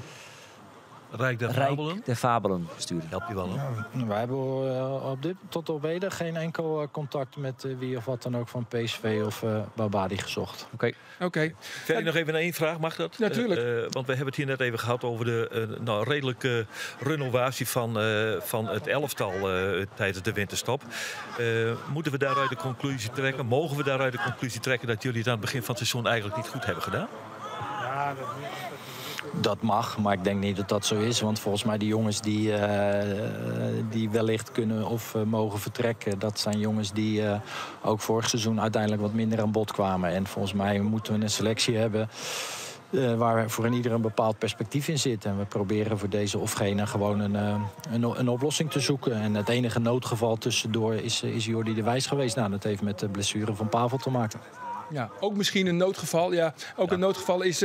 B: Rijk der
E: Rijk
B: Fabelen?
E: der Fabelen sturen?
B: Help je wel, hoor.
F: Ja, wij hebben tot op heden geen enkel contact met wie of wat dan ook van PSV of Babadi gezocht.
B: Ferry, nog even één vraag, mag dat?
A: Natuurlijk.
B: Want we hebben het hier net even gehad over de redelijke renovatie van het elftal tijdens de winterstop. Moeten we daaruit de conclusie trekken? Mogen we daaruit de conclusie trekken dat jullie het aan het begin van het seizoen eigenlijk niet goed hebben gedaan?
F: Dat mag, maar ik denk niet dat dat zo is. Want volgens mij die jongens die wellicht kunnen of mogen vertrekken, dat zijn jongens die ook vorig seizoen uiteindelijk wat minder aan bod kwamen. En volgens mij moeten we een selectie hebben waar voor een ieder een bepaald perspectief in zit. En we proberen voor deze of gene gewoon een oplossing te zoeken. En het enige noodgeval tussendoor is Jordy de Wijs geweest. Dat heeft met de blessure van Pavel te maken.
A: Ja, ook misschien een noodgeval. Ja, ook een noodgeval is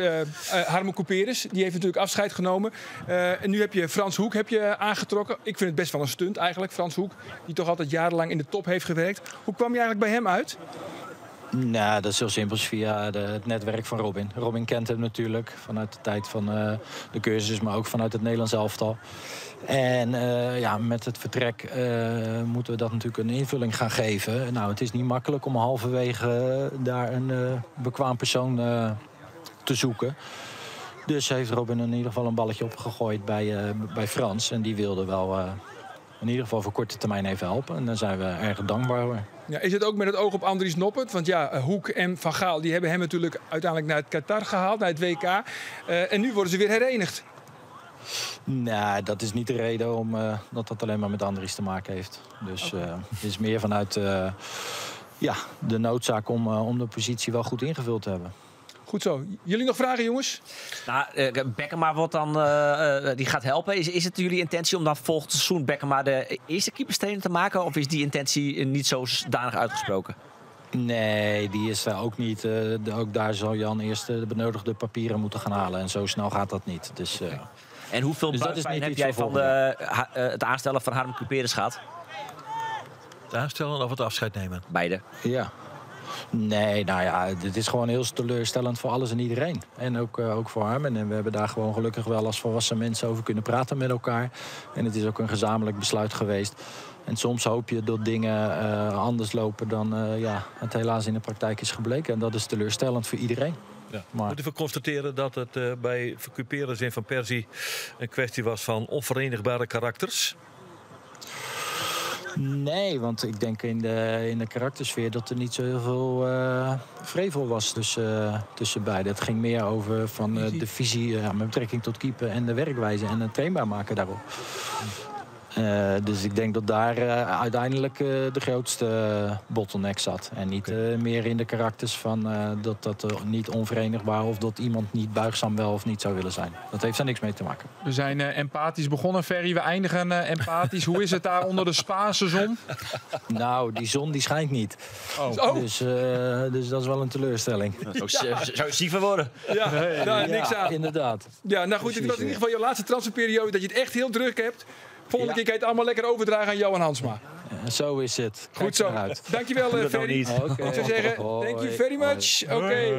A: Harmo Couperus. Die heeft natuurlijk afscheid genomen. En nu heb je Frans Hoek aangetrokken. Ik vind het best wel een stunt eigenlijk, Frans Hoek. Die toch altijd jarenlang in de top heeft gewerkt. Hoe kwam je eigenlijk bij hem uit?
F: Dat is heel simpel. Via het netwerk van Robin. Robin kent hem natuurlijk vanuit de tijd van de cursus, maar ook vanuit het Nederlands elftal. En met het vertrek moeten we dat natuurlijk een invulling gaan geven. Het is niet makkelijk om halverwege daar een bekwaam persoon te zoeken. Dus heeft Robin in ieder geval een balletje opgegooid bij Frans. En die wilde wel in ieder geval voor korte termijn even helpen. En daar zijn we erg dankbaar voor.
A: Ja, is het ook met het oog op Andries Noppert? Want Hoek en Van Gaal die hebben hem natuurlijk uiteindelijk naar het Qatar gehaald, naar het WK. En nu worden ze weer herenigd.
F: Nee, dat is niet de reden om, dat dat alleen maar met Andries te maken heeft. Dus het is meer vanuit ja, de noodzaak om de positie wel goed ingevuld te hebben.
A: Goed zo. Jullie nog vragen, jongens?
E: Nou, Bekkema wordt dan, die gaat helpen. Is het jullie intentie om dan volgend seizoen Bekkema de eerste keeperstrainer te maken? Of is die intentie niet zo danig uitgesproken?
F: Nee, die is daar ook niet. Ook daar zal Jan eerst de benodigde papieren moeten gaan halen. En zo snel gaat dat niet. Dus,
E: En hoeveel
F: Dus dat is
E: buikpijn
F: niet
E: heb
F: iets
E: jij
F: voor
E: van het aanstellen van Harm Cuperus gehad?
B: Het aanstellen of het afscheid nemen?
E: Beide.
F: Ja. Nee, nou ja, dit is gewoon heel teleurstellend voor alles en iedereen. En ook voor Harm. En we hebben daar gewoon gelukkig wel als volwassen mensen over kunnen praten met elkaar. En het is ook een gezamenlijk besluit geweest. En soms hoop je dat dingen anders lopen dan ja, het helaas in de praktijk is gebleken. En dat is teleurstellend voor iedereen.
B: Ja.
F: Maar-
B: Moeten we constateren dat het bij Cuperus en Van Persie een kwestie was van onverenigbare karakters?
F: Nee, want ik denk in de karaktersfeer dat er niet zo heel veel vrevel was tussen beiden. Het ging meer over van de visie met betrekking tot keeper en de werkwijze en het trainbaar maken daarop. Dus ik denk dat daar uiteindelijk de grootste bottleneck zat. En niet meer in de karakters van dat niet onverenigbaar of dat iemand niet buigzaam wel of niet zou willen zijn. Dat heeft daar niks mee te maken.
D: We zijn empathisch begonnen, Ferry. We eindigen empathisch. Hoe is het daar onder de Spaanse zon?
F: Nou, die zon die schijnt niet.
D: Oh.
F: Dus dat is wel een teleurstelling.
E: Dat zou ziever worden.
A: Ja, daar niks
F: Ja,
A: aan.
F: inderdaad.
A: Ja, nou goed, dit was in ieder geval je laatste transferperiode dat je het echt heel druk hebt. Volgende keer kan je het allemaal lekker overdragen aan Johan Hansma.
F: Zo is het. Kijk
A: Goed zo.
F: naar uit.
A: Dankjewel,
E: dat nou
A: Ferry.
E: niet.
F: Oké.
A: Ik zou zeggen,
F: Hoi.
A: thank you very much. Oké.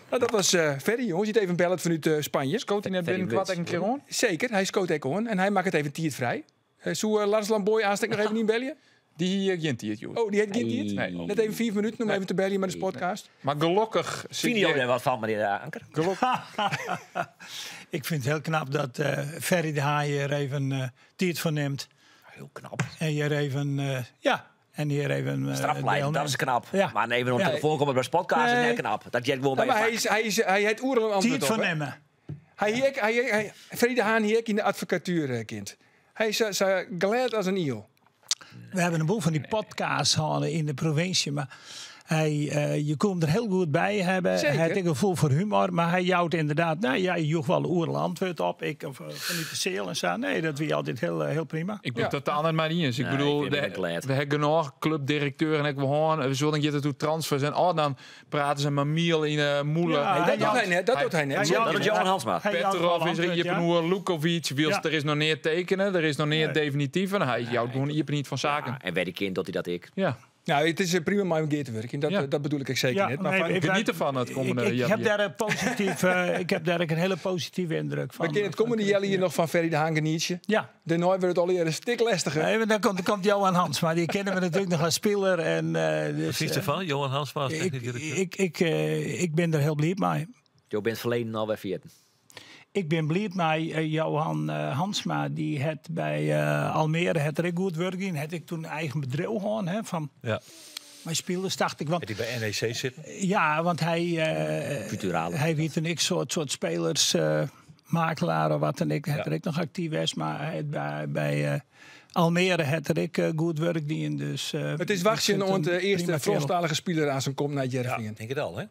A: Nou, dat was Ferry, jongens. Die het even bellen vanuit Spanje.
D: Scoot hij net
E: Ferry
D: binnenkort
E: Wits.
D: een keer on?
A: Zeker, hij scoot ik hoor. En hij maakt het even tiert vrij. Zou Lars Lamboy aanstek nog even niet bellen?
D: Die hier geen tiert, joh.
A: Oh, die heeft geen tiert?
D: Nee.
A: Net even 4 minuten om even te bellen met de podcast.
D: Maar gelukkig zit
E: Vind je
D: je-
E: er wat van, meneer Anker?
C: Ik vind het heel knap dat Ferry de Haan hier even tiert voor neemt.
E: Heel knap.
C: En hier even, ja, en hier even
E: Strafplein,
C: deelneemt.
E: dat is knap.
C: Ja.
E: Maar even om
C: Ja.
E: telefoon komen bij de podcast is
A: Nee.
E: net knap. Dat jij gewoon
A: Ja,
E: bij
A: maar
E: je
A: hij, is, hij, is, hij heeft oerl een antwoord
C: Tiert
A: op.
C: voor
A: hè?
C: nemen.
A: Ferry de Haan hier in de advocatuur, kind. Hij is zo glad als een iel.
C: We hebben een boel van die podcasts hadden in de provincie, maar hij, je komt er heel goed bij hebben.
A: Zeker.
C: Hij heeft een gevoel voor humor, maar hij jouwt inderdaad, nou ja, je joeg wel oerl antwoord op. Ik of vanuit de zeel en zo. Nee, dat wie altijd heel, heel prima.
D: Ik ben
A: Ja.
D: totaal net maar niet eens. Ik
E: Nee,
D: bedoel,
E: ik vind hem glad.
D: de hebben genoeg clubdirecteur en ik we horen, we zullen je toe transfers en oh, dan praten ze maar miel in moelen.
C: Ja,
A: Nee, dat
C: hij
A: doet hij net. Dat doet hij net.
C: Hij
E: Dat doet Johan Hansma.
C: Hij jouwt wel
D: Petrov is er
C: antwoord, ja.
D: Iepenhoer, Lukovic, Wils,
C: Ja.
D: er is nog neer tekenen, er is nog neer definitief en hij jouwt gewoon Iepen niet van zaken.
E: Ja, en weet ik kind dat hij dat ik.
D: Ja.
A: Nou, het is prima om een keer te werken. Dat,
D: Ja.
A: dat bedoel ik zeker
C: Ja,
A: niet. Maar
C: nee,
A: van,
D: Geniet ervan het komende
C: ik
D: jaar.
C: heb daar een positief, ik heb daar een hele positieve indruk van.
A: we kennen het komende jelle hier nog van Ferry de Haan genietje.
C: Ja.
A: De nooi wordt het al een stik lastiger.
C: Nee, maar dan komt Johan Hansma. Die kennen we natuurlijk nog als speler. En, dus,
B: Precies ervan, Johan Hansma als technisch directeur.
C: ik ben er heel blij mee.
E: Jo bent verleden alweer 14.
C: Ik ben blij met Johan Hansma. Die het bij Almere het er goed werk in. Had ik toen eigen bedrijf gehad, hè, van
B: Ja.
C: mijn spelers, dacht ik. Want,
B: Die bij NEC zitten.
C: ja, want hij,
E: Futurale.
C: hij weet een ik soort spelers, makelaar of wat en ik. Het er ik nog actief is, maar hij het bij Almere het er ik goed werk in. Dus,
A: Het is
C: ik
A: wachten
C: vind
A: om
C: hem
A: de eerste
C: prima kerel.
A: Franstalige speler aan zijn komt naar Jervingen.
B: Denk het al, hè?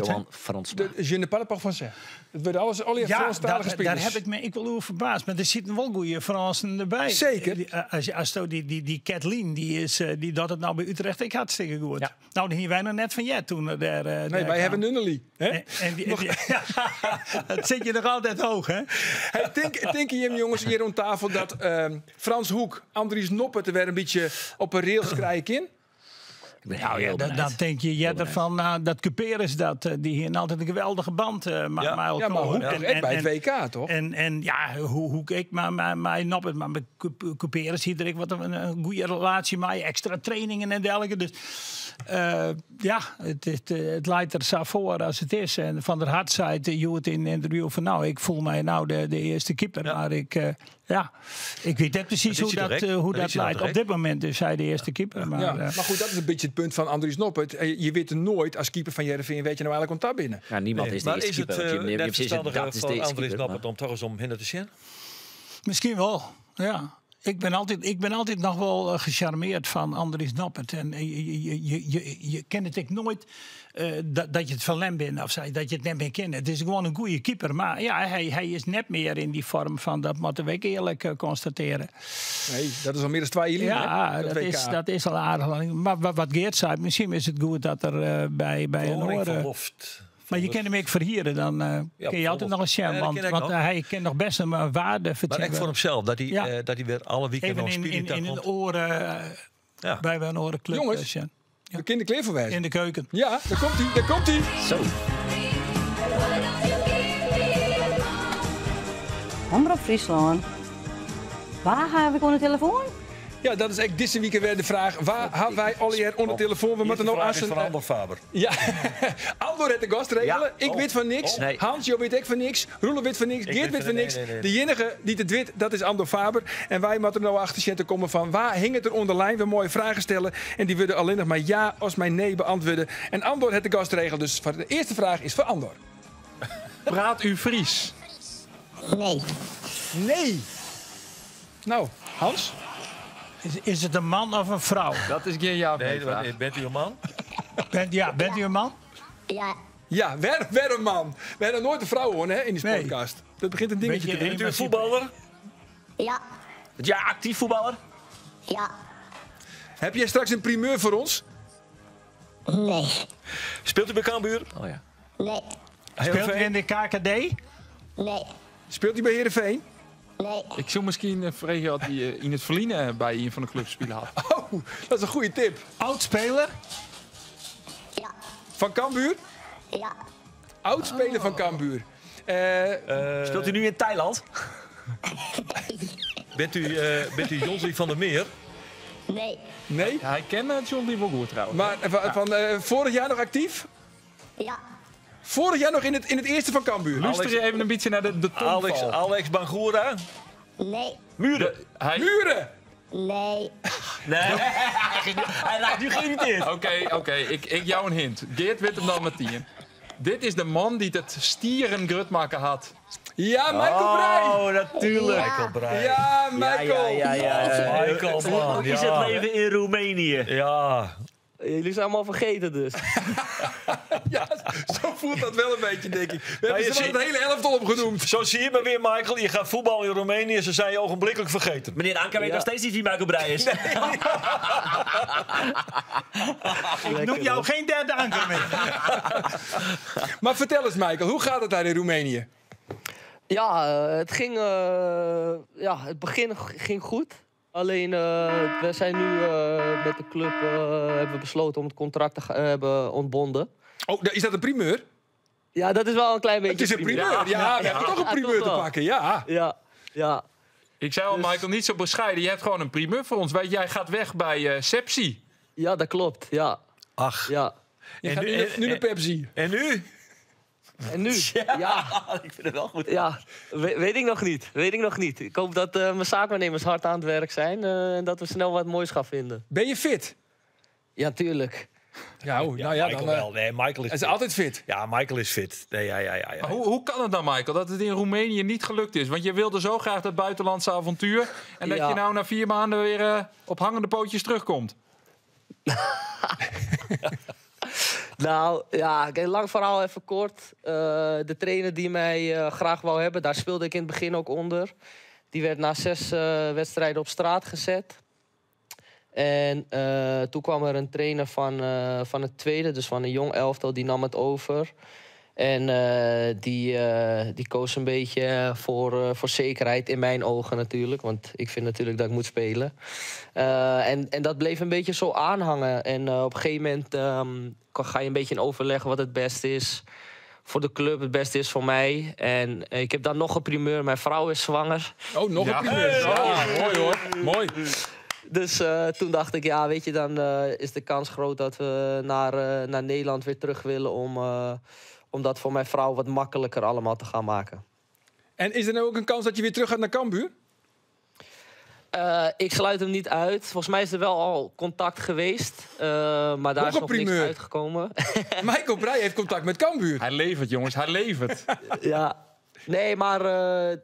E: Johan Fransma.
A: De Je ne parle pas français. Het worden alles, al die
C: Ja,
A: Franstalige spelers.
C: daar heb ik me ik wel over verbaasd. Maar er zitten wel goede Fransen erbij.
A: Zeker.
C: Die, als die Kathleen, die, is, die dat het nou bij Utrecht ik hartstikke goed.
E: Ja.
C: Nou, die hier wij nog net van jij toen. Daar,
A: Nee,
C: daar
A: wij
C: kwam.
A: hebben Nunnely. Hè?
C: En het zit je nog altijd hoog, hè?
A: Hey, denk je hem, jongens, hier rond tafel dat Frans Hoek, Andries Noppert er weer een beetje op een rails krijgen in?
E: Ik ben
C: Nou ja,
E: heel
C: dan,
E: benieuwd.
C: dan denk je Jetter van, nou, dat Cuperus dat, die hier altijd een geweldige band maakt
B: Ja.
C: met elkaar.
A: Ja, maar Hoek toch echt bij het WK, toch?
C: En ja, hoe ik maar Noppert, maar met Cuperus hier ik wat een goede relatie mee, extra trainingen en dergelijke. Dus Ja, it leit der sa foar as it is. En Van der Hart sei hjoed yn in ynterview fan nou, ik fiel my no de earste keeper. Mar ik, ja, ik wit net presys hoe dat leit. Op dit momint is hy de earste keeper. Mar,
A: ja, maar goed, dat is in bytsje it punt fan Andries Noppert. Je witte noait as keeper fan Hearrenfean wêr't je no eigenlik oan ta binne.
E: Ja, niemand
B: nee,
E: is de
B: maar
E: earste
B: is het
E: keeper. Want
B: net
E: je
B: ferstanniger
E: dat is de
B: foar
E: earste
B: Andries
E: keeper.
B: Noppert om toch ris om hinne te sjen?
C: Miskien wol, ja. Ik bin altyd noch wol gesjarmeard fan Andries Noppert. En je kinne it ek noait dat je it ferlern binne of sa, dat je it net mear kinne. It is gewoan in goede keeper. Mar ja, hy is net mear yn dy foarm fan, dat moatte we ek earlik konstatearje.
A: Nee, dat is al mear dan 2 jier lyn,
C: Ja,
A: hè? Dat WK.
C: dat is al aardich lang. Mar wat Geert sei, miskien is it goed dat er by in
B: Verloring
C: oare
B: fan loft.
C: Mar je kinne him ek ferhiere, dan kinne je altyd noch ris sjen.
B: Ja, dat kin ek
C: Want
B: noch.
C: hy kin noch bêst in waarde
B: Mar ek
C: fertsjinje.
B: foar himsels, dat hy,
C: Ja.
B: dat hy wer alle wiken
C: Even
B: noch spyljen
C: yn in
B: komt.
C: oare,
B: Ja.
C: by in oare klup
A: Jonges.
C: sjen.
A: We kinne der klear foar wêze.
C: Yn de keuken.
A: Ja, dêr komt hy, dêr komt hy.
E: Zo.
G: Omrop Fryslân. Wa ha ik oan de telefoan?
A: Ja, dat is ek dizze wike wer de fraach. Wa ha wy allegear oan de telefoan? We moatte
B: De
A: no
B: fraach is
A: assen,
B: fan Andor Faber.
A: Ja, Andor hat de gast regele.
E: Ja.
A: Ik wit fan niks.
E: Nee.
A: Hans, jo wit ek fan niks. Roelof wit fan niks.
B: Ik
A: Geert
B: wit
A: wit fan
B: nee,
A: niks.
B: nee, nee.
A: De iennige dy't it wit, dat is Andor Faber. En wy moatte no achter sjen te kommen fan wa hinget der oan de lyn? We meie fragen stelle. En dy wurde allinnich mar ja of mei nee beäntwurde. En Andor hat de gast regele. Dus foar de earste fraach is foar Andor.
D: Praat u Fries?
G: Nee.
A: Nee. Nou, Hans?
C: Is it in man of in frou?
D: Dat is gjin ja of
B: Nee,
D: nee vraag.
B: want, bent u in man?
C: Bent u in man?
G: Ja.
A: Ja, wer in man. We hebben noait in frou hân, hè, yn dy
C: Nee.
A: podcast. Dat begjint in dingetsje
C: Beetje
A: te worden.
B: Bent u in fuotballer?
G: Ja.
E: Ja, aktyf fuotballer?
G: Ja.
A: Heb jij straks in primeur foar ons?
G: Nee.
B: Spilet u by Cambuur?
E: Oh ja.
G: Nee.
C: Spilet u yn de KKD?
G: Nee.
A: Spilet u by Heerenveen?
G: Nee.
D: Ik soe miskien freegje oft hy yn it ferline by ien fan de klups spile hat.
A: Oh, dat is in goede tip.
C: Oud-speler?
G: Ja.
A: Fan Cambuur?
G: Ja.
A: Oud-speler fan Cambuur.
E: Spilet u nu yn Thailand?
B: Bent u Jonsi van der Meer?
G: Nee.
A: Nee.
D: Hy ken John die wol goed trouwens.
A: Mar fan foarich jier noch aktyf?
G: Ja.
A: Foarich jier noch yn it earste fan Cambuur.
D: Lústerje even in bytsje nei de tongfal.
B: Alex Bangura?
G: Nee.
E: Muren.
D: Hy
A: Muren.
G: Nee.
E: Nee. Hy raakt nu geïrriteerd.
D: Oké, ik jou in hint. Geert wit him dan metien. Dit is de man dy't it stieren grut makke hat.
A: Ja, Michael Breij.
E: Oh, natuerlik.
B: Michael Breij.
A: Ja, Michael.
E: Ja.
B: Michael, man.
E: Hoe is
B: ja.
E: it leven yn Roemenië?
B: Ja.
H: Jullie zijn allemaal vergeten dus.
A: Ja, zo voelt dat wel een beetje, denk ik. We hebben
B: je
A: ze wel
B: ziet-
A: het hele elftal opgenoemd.
B: Zo zie je maar weer, Michael. Je gaat voetballen in Roemenië, ze zijn je ogenblikkelijk vergeten.
E: Meneer Anker weet
H: Ja.
E: nog steeds niet wie Michael Breij is.
C: Ik noem jou geen derde anker meer.
A: Maar vertel eens, Michael, hoe gaat het daar in Roemenië?
H: Ja, het ging, ja, het begin ging goed. Alleen, we zijn nu met de club hebben we besloten om het contract te hebben ontbonden.
A: Oh, is dat een primeur?
H: Ja, dat is wel een klein beetje
A: Het is een primeur, ja. We hebben toch een
H: Ja,
A: primeur
H: toch
A: te
H: wel.
A: pakken, ja.
H: Ja, ja.
D: Ik zei al,
H: Dus-
D: Michael, niet zo bescheiden. Je hebt gewoon een primeur voor ons. Weet, jij gaat weg bij Sepsi.
H: Ja, dat klopt. Ja,
B: Ach.
H: ja.
A: Je
B: En
A: gaat
B: nu-
A: nu naar Pepsi.
B: En nu?
H: En nu? Ja.
E: Ik vind het wel goed.
H: Ja, weet ik nog niet. Weet ik nog niet. Ik hoop dat mijn zaakwaarnemers hard aan het werk zijn en dat we snel wat moois gaan vinden.
A: Ben je fit?
H: Ja, tuurlijk.
A: Ja, oh, nou ja,
B: Michael
A: dan,
B: wel. Nee, Michael is
A: hij is
B: fit.
A: altijd fit.
B: Ja, Michael is fit. Nee, ja, ja, ja, ja.
D: Maar hoe kan het nou, Michael, dat het in Roemenië niet gelukt is? Want je wilde zo graag dat buitenlandse avontuur. En dat je nou na 4 maanden weer op hangende pootjes terugkomt.
H: Nou, ja, kijk, lang verhaal even kort. De trainer die mij graag wou hebben, daar speelde ik in het begin ook onder. Die werd na 6 wedstrijden op straat gezet. En toen kwam er een trainer van het tweede, dus van een jong elftal, die nam het over. En die koos een beetje voor zekerheid in mijn ogen natuurlijk. Want ik vind natuurlijk dat ik moet spelen. En dat bleef een beetje zo aanhangen. En op een gegeven moment ga je een beetje in overleg wat het beste is voor de club, het beste is voor mij. En ik heb dan nog een primeur. Mijn vrouw is zwanger.
A: Oh, nog een primeur.
D: Ja, mooi hoor. Mooi.
H: Dus toen dacht ik, ja, weet je, dan is de kans groot dat we naar Nederland weer terug willen om dat voor mijn vrouw wat makkelijker allemaal te gaan maken.
A: En is er nou ook een kans dat je weer terug gaat naar Cambuur?
H: Ik sluit hem niet uit. Volgens mij is er wel al contact geweest. Maar daar
A: Nog
H: is
A: een
H: nog niks
A: primeur.
H: uitgekomen.
A: Michael Breij heeft contact met Cambuur.
D: Hij levert, jongens. Hij levert.
H: Ja. Nee, maar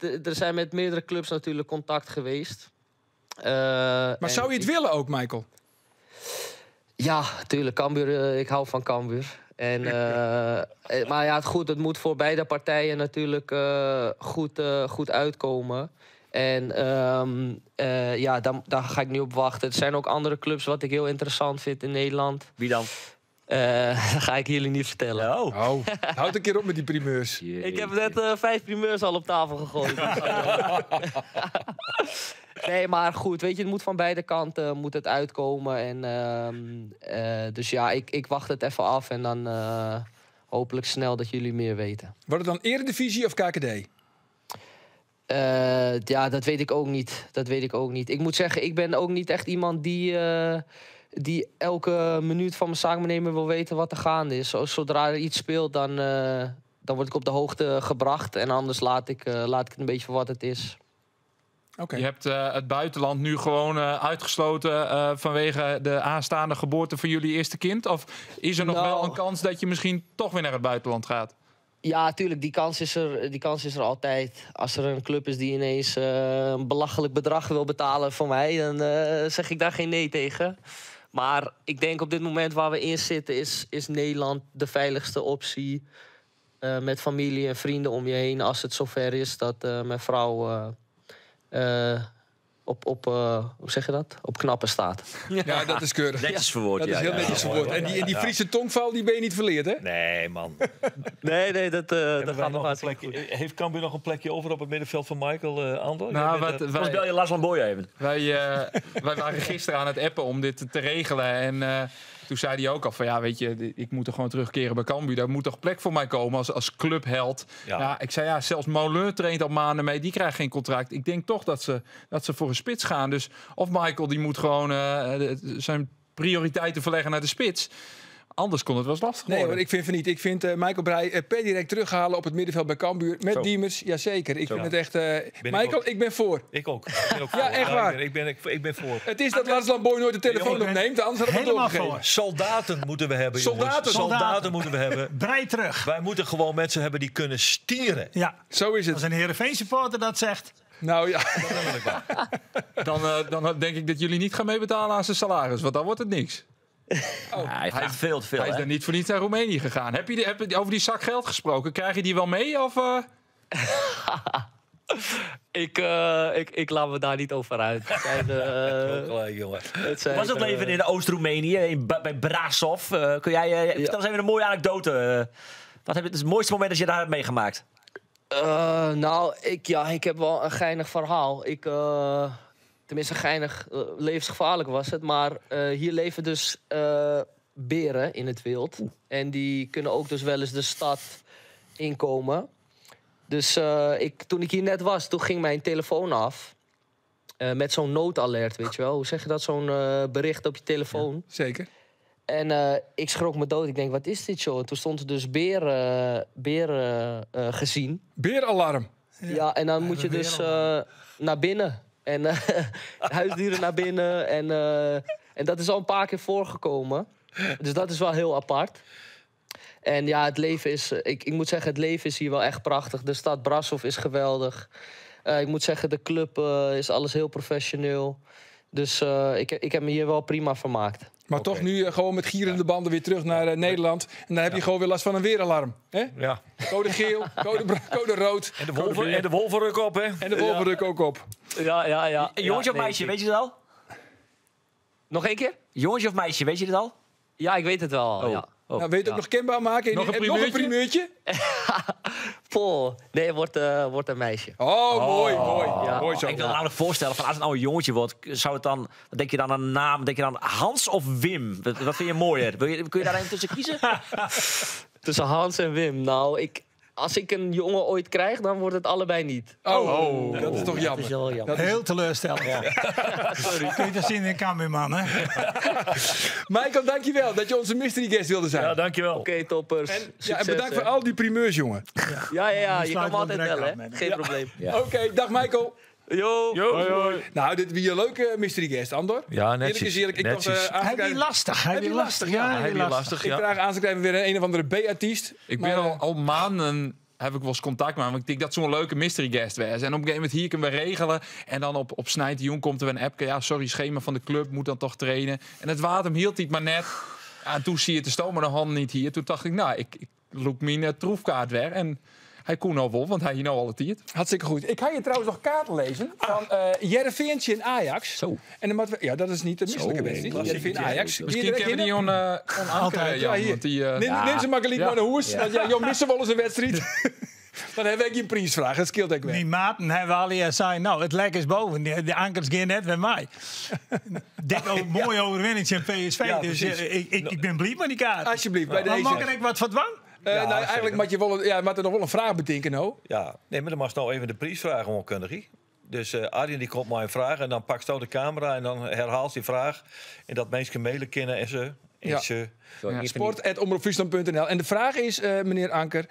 H: er zijn met meerdere clubs natuurlijk contact geweest.
A: Maar
H: En
A: zou je het willen ook, Michael?
H: Ja, tuurlijk. Cambuur, ik hou van Cambuur. Maar ja, het, goed, het moet voor beide partijen natuurlijk goed uitkomen. En ja, daar ga ik nu op wachten. Er zijn ook andere clubs wat ik heel interessant vind in Nederland.
E: Wie dan?
H: Dat ga ik jullie niet vertellen.
E: Oh.
A: Oh, houd een keer op met die primeurs.
H: Ik heb net 5 primeurs al op tafel gegooid. Nee, maar goed, weet je, het moet van beide kanten moet het uitkomen. En, dus ja, ik wacht het even af en dan hopelijk snel dat jullie meer weten.
A: Wordt het dan Eredivisie of KKD?
H: Ja, dat weet ik ook niet. Dat weet ik ook niet. Ik moet zeggen, ik ben ook niet echt iemand die elke minuut van mijn zaakwaarnemer wil weten wat er gaande is. Zodra er iets speelt, dan word ik op de hoogte gebracht. En anders laat ik het een beetje voor wat het is.
A: Oké.
D: Je hebt het buitenland nu gewoon uitgesloten vanwege de aanstaande geboorte van jullie eerste kind? Of is er nog wel een kans dat je misschien toch weer naar het buitenland gaat?
H: Ja, tuurlijk, die kans is er altijd. Als er een club is die ineens een belachelijk bedrag wil betalen voor mij, dan zeg ik daar geen nee tegen. Maar ik denk op dit moment waar we in zitten, is Nederland de veiligste optie. Met familie en vrienden om je heen. Als het zover is dat mijn vrouw op hoe zeg je dat? Op knappen staat.
A: Ja, dat is keurig.
E: Netjes verwoord,
A: Dat is
E: ja,
A: heel
E: ja.
A: netjes
B: Ja,
A: verwoord.
B: mooi,
A: En die
B: Ja.
A: Friese tongval, die ben je niet verleerd, hè?
B: Nee, man.
H: Nee, nee, dat
B: Hebben wij
H: gaat
B: nog
H: nog
B: een
H: hartstikke
B: plekje-
H: goed.
B: Heeft Cambuur nog een plekje over op het middenveld van Michael, Andor?
D: Nou,
B: Jij bent,
D: wat,
E: Anders
D: wij,
E: bel je Lars Lamboy even.
D: wij waren gisteren aan het appen om dit te regelen. En toen zei hij ook al van, ja, weet je, ik moet er gewoon terugkeren bij Cambuur. Daar moet toch plek voor mij komen als clubheld.
B: Ja.
D: Ja, ik zei, ja, zelfs Moulin traint al maanden mee. Die krijgt geen contract. Ik denk toch dat ze voor een spits gaan. Dus of Michael, die moet gewoon zijn prioriteiten verleggen naar de spits. Anders kon het wel eens lastig
A: Nee,
D: worden.
A: hoor, ik vind van niet. Ik vind Michael Breij per direct terughalen op het middenveld bij Cambuur. Met
E: Zo.
A: Diemers, jazeker. Ik vind het echt...
B: ik
A: Michael,
B: ook.
A: ik ben voor.
B: Ik ook. Ik ben ook
A: Ja,
B: voor.
A: echt waar.
B: Ik ben voor.
A: Het is dat Lars Lamboy nooit de telefoon
C: Ik ben
A: opneemt, anders had ik het
C: helemaal
A: doorgegeven.
C: voor.
B: Soldaten moeten we hebben, jongens.
A: Soldaten.
B: Soldaten moeten we hebben.
C: Breij terug.
B: Wij moeten gewoon mensen hebben die kunnen stieren.
C: Ja,
A: Zo is
C: als
A: het.
C: een Heerenveen supporter dat zegt.
A: Nou ja,
D: Dan denk ik dat jullie niet gaan meebetalen aan zijn salaris, want dan wordt het niks.
E: Ja, hij vraagt veel te veel,
D: Hij is
E: hè?
D: daar niet voor niets naar Roemenië gegaan. Heb je over die zak geld gesproken? Krijg je die wel mee? Of,
H: Ik laat me daar niet over uit. Het zijn,
B: Gelijk, jongen.
H: het zijn,
E: Hoe was het leven in Oost-Roemenië, bij Brasov? Kun jij, vertel eens even een mooie anekdote. Wat heb je, het mooiste moment dat je daar hebt meegemaakt?
H: Nou, ik heb wel een geinig verhaal. Tenminste, geinig, levensgevaarlijk was het. Maar hier leven dus beren in het wild. En die kunnen ook dus wel eens de stad inkomen. Dus toen ik hier net was, toen ging mijn telefoon af. Met zo'n noodalert, weet je wel. Hoe zeg je dat? Zo'n bericht op je telefoon.
A: Ja, zeker.
H: En ik schrok me dood. Ik denk, wat is dit, joh? En toen stond er dus beren gezien.
A: Beeralarm.
H: Ja, ja, en dan moet je dus naar binnen. En huisdieren naar binnen. En dat is al een paar keer voorgekomen. Dus dat is wel heel apart. En ja, het leven is... Ik moet zeggen, het leven is hier wel echt prachtig. De stad Brasov is geweldig. Ik moet zeggen, de club is alles heel professioneel. Dus ik heb me hier wel prima vermaakt.
A: Maar toch nu gewoon met gierende banden weer terug naar Nederland. En dan heb je gewoon weer last van een weeralarm. Hè?
B: Ja.
A: Code geel, code rood.
B: En de wolven ruk op, hè?
A: En de wolven ruk ook op.
H: Ja.
E: Jongetje of meisje, weet je het al?
H: Nog één keer?
E: Jongetje of meisje, weet je het al?
H: Ja, ik weet het wel.
E: Oh.
H: Ja.
E: Oh.
A: Nou, wil je het ook nog kenbaar maken?
D: Nog een
A: Nog een
D: primeurtje?
A: primeurtje?
H: Poh. Nee, het wordt een meisje.
A: Oh, mooi, mooi.
H: Ja.
A: Mooi zo.
E: Ik wil me namelijk voorstellen, van als het nou een jongetje wordt, zou het dan, wat denk je dan aan een naam? Denk je dan Hans of Wim? Wat vind je mooier? Kun je daar even tussen kiezen?
H: Tussen Hans en Wim. Nou, Als ik een jongen ooit krijg, dan wordt het allebei niet.
A: Oh, dat is toch
E: Dat
A: jammer.
E: is wel jammer.
C: Heel teleurstellend.
H: Sorry.
C: Kun je dat zien in Cambuur, hè?
A: Michael, dankjewel dat je onze mystery guest wilde zijn.
B: Ja, dankjewel.
H: Oké, toppers.
A: En, ja, en
H: Succes,
A: bedankt
H: hè.
A: voor al die primeurs, jongen.
H: Ja,
C: Nu
H: je kan
C: sluiten
H: me
C: we
H: altijd
C: direct
H: bellen,
C: af
H: hè.
C: met
H: Geen probleem.
E: Ja.
A: Oké, dag Michael.
H: Yo.
A: Nou, dit wie een leuke mystery guest, Andor.
B: Ja, netjes.
A: Eerlijk is eerlijk. Ik
B: Netjes.
A: dacht,
C: Hij
A: aanstekrijven-
C: wie lastig. Hij
A: Hij
C: wie
A: wie
C: lastig.
A: lastig, ja.
C: Ja,
B: Hij
C: hij
B: weer
C: wie
B: lastig,
A: Ik
B: ja.
A: vraag aan te weer een of andere B-artiest.
D: Ik
A: Maar,
D: ben al maanden heb ik wel eens contact met hem. Want ik denk dat zo'n leuke mystery guest was. En op een gegeven moment hier kunnen we regelen. En dan op Snijdt de Jong komt er weer een appje. Ja, sorry, schema van de club moet dan toch trainen. En het water hield hij het maar net. Ja, en toen zie je de stoom de hand niet hier. Toen dacht ik, nou, ik loop mijn troefkaart weer. En hij kon al wel, want hij hier nou al het tiert.
A: Hartstikke goed. Ik ga je trouwens nog kaarten lezen van Heerenveentje in Ajax.
E: Zo.
A: En dan moeten we, ja, dat is niet de misselijke wedstrijd. Heerenveen Ajax.
D: Misschien
A: Hier
D: kunnen we die
A: direct
D: on, on
C: Altijd.
D: ankeren,
A: Ja,
D: Jan.
A: hier.
D: Want die,
A: Neem, ze makkelijk
D: Ja.
A: maar naar hoes. Want ja, joh, missen wel eens een wedstrijd. Dan heb ik je een prijsvraag. Dat scheelt ook weer.
C: Mijn maten hebben al die zei, nou, het lek is boven. De ankers gaan net met mij. Dik ook mooie overwinning in PSV.
B: Ja,
C: dus
B: precies.
C: ik ben blij met die kaart.
A: Alsjeblieft, bij
C: Maar
A: deze.
C: mag ik wat voor dwang?
A: Nou, eigenlijk moet je wel, ja, moet er nog wel een vraag bedenken, nou.
B: Ja, nee, maar dan mag nou even de prijsvraag onkundig. Dus Arjen die komt maar een vraag en dan pakt zo de camera en dan herhaalt die vraag. En dat mensen mailen kennen en ze. En
A: Ja.
B: ze.
A: Sport.omroepfriesland.nl. En de vraag is, meneer Anker,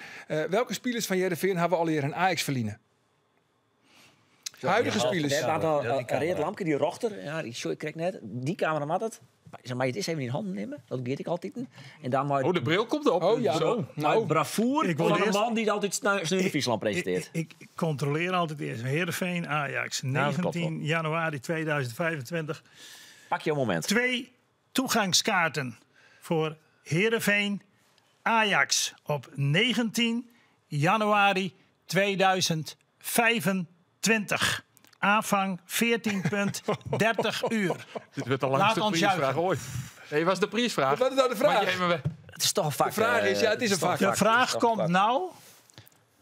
A: welke spelers van Heerenveen hebben we al hier een Ajax verliezen? Huidige spelers.
E: Daar staat al
B: Ja, die
E: een
B: camera.
E: Reet Lampke, die rochter. Ja, die sorry, ik krijg net. Die camera mat het. Zeg maar, het is even in handen nemen. Dat weet ik altijd. En dan maar
D: Oh, de bril komt op.
A: Oh ja.
D: Zo.
A: Nou,
E: bravoer
C: Ik wil
E: van een
C: eerst-
E: man die altijd Snu de Friesland presenteert.
C: Ik controleer altijd eerst. Heerenveen, Ajax,
E: dat klopt
C: 19 januari 2025.
E: Pak je moment.
C: 2 toegangskaarten voor Heerenveen, Ajax op 19 januari 2025. Aanvang 14,30 uur.
D: Dit werd de
C: Laat
D: langste
C: ons
D: prijsvraag
C: juichen.
D: ooit. Nee, was de prijsvraag.
A: Wat is nou de vraag?
D: Mag je even weg?
E: Het is toch een vak.
A: De vraag is, ja, het is een
E: toch
A: vak.
C: De vraag
E: Het is toch een
C: komt
E: vak.
C: nou.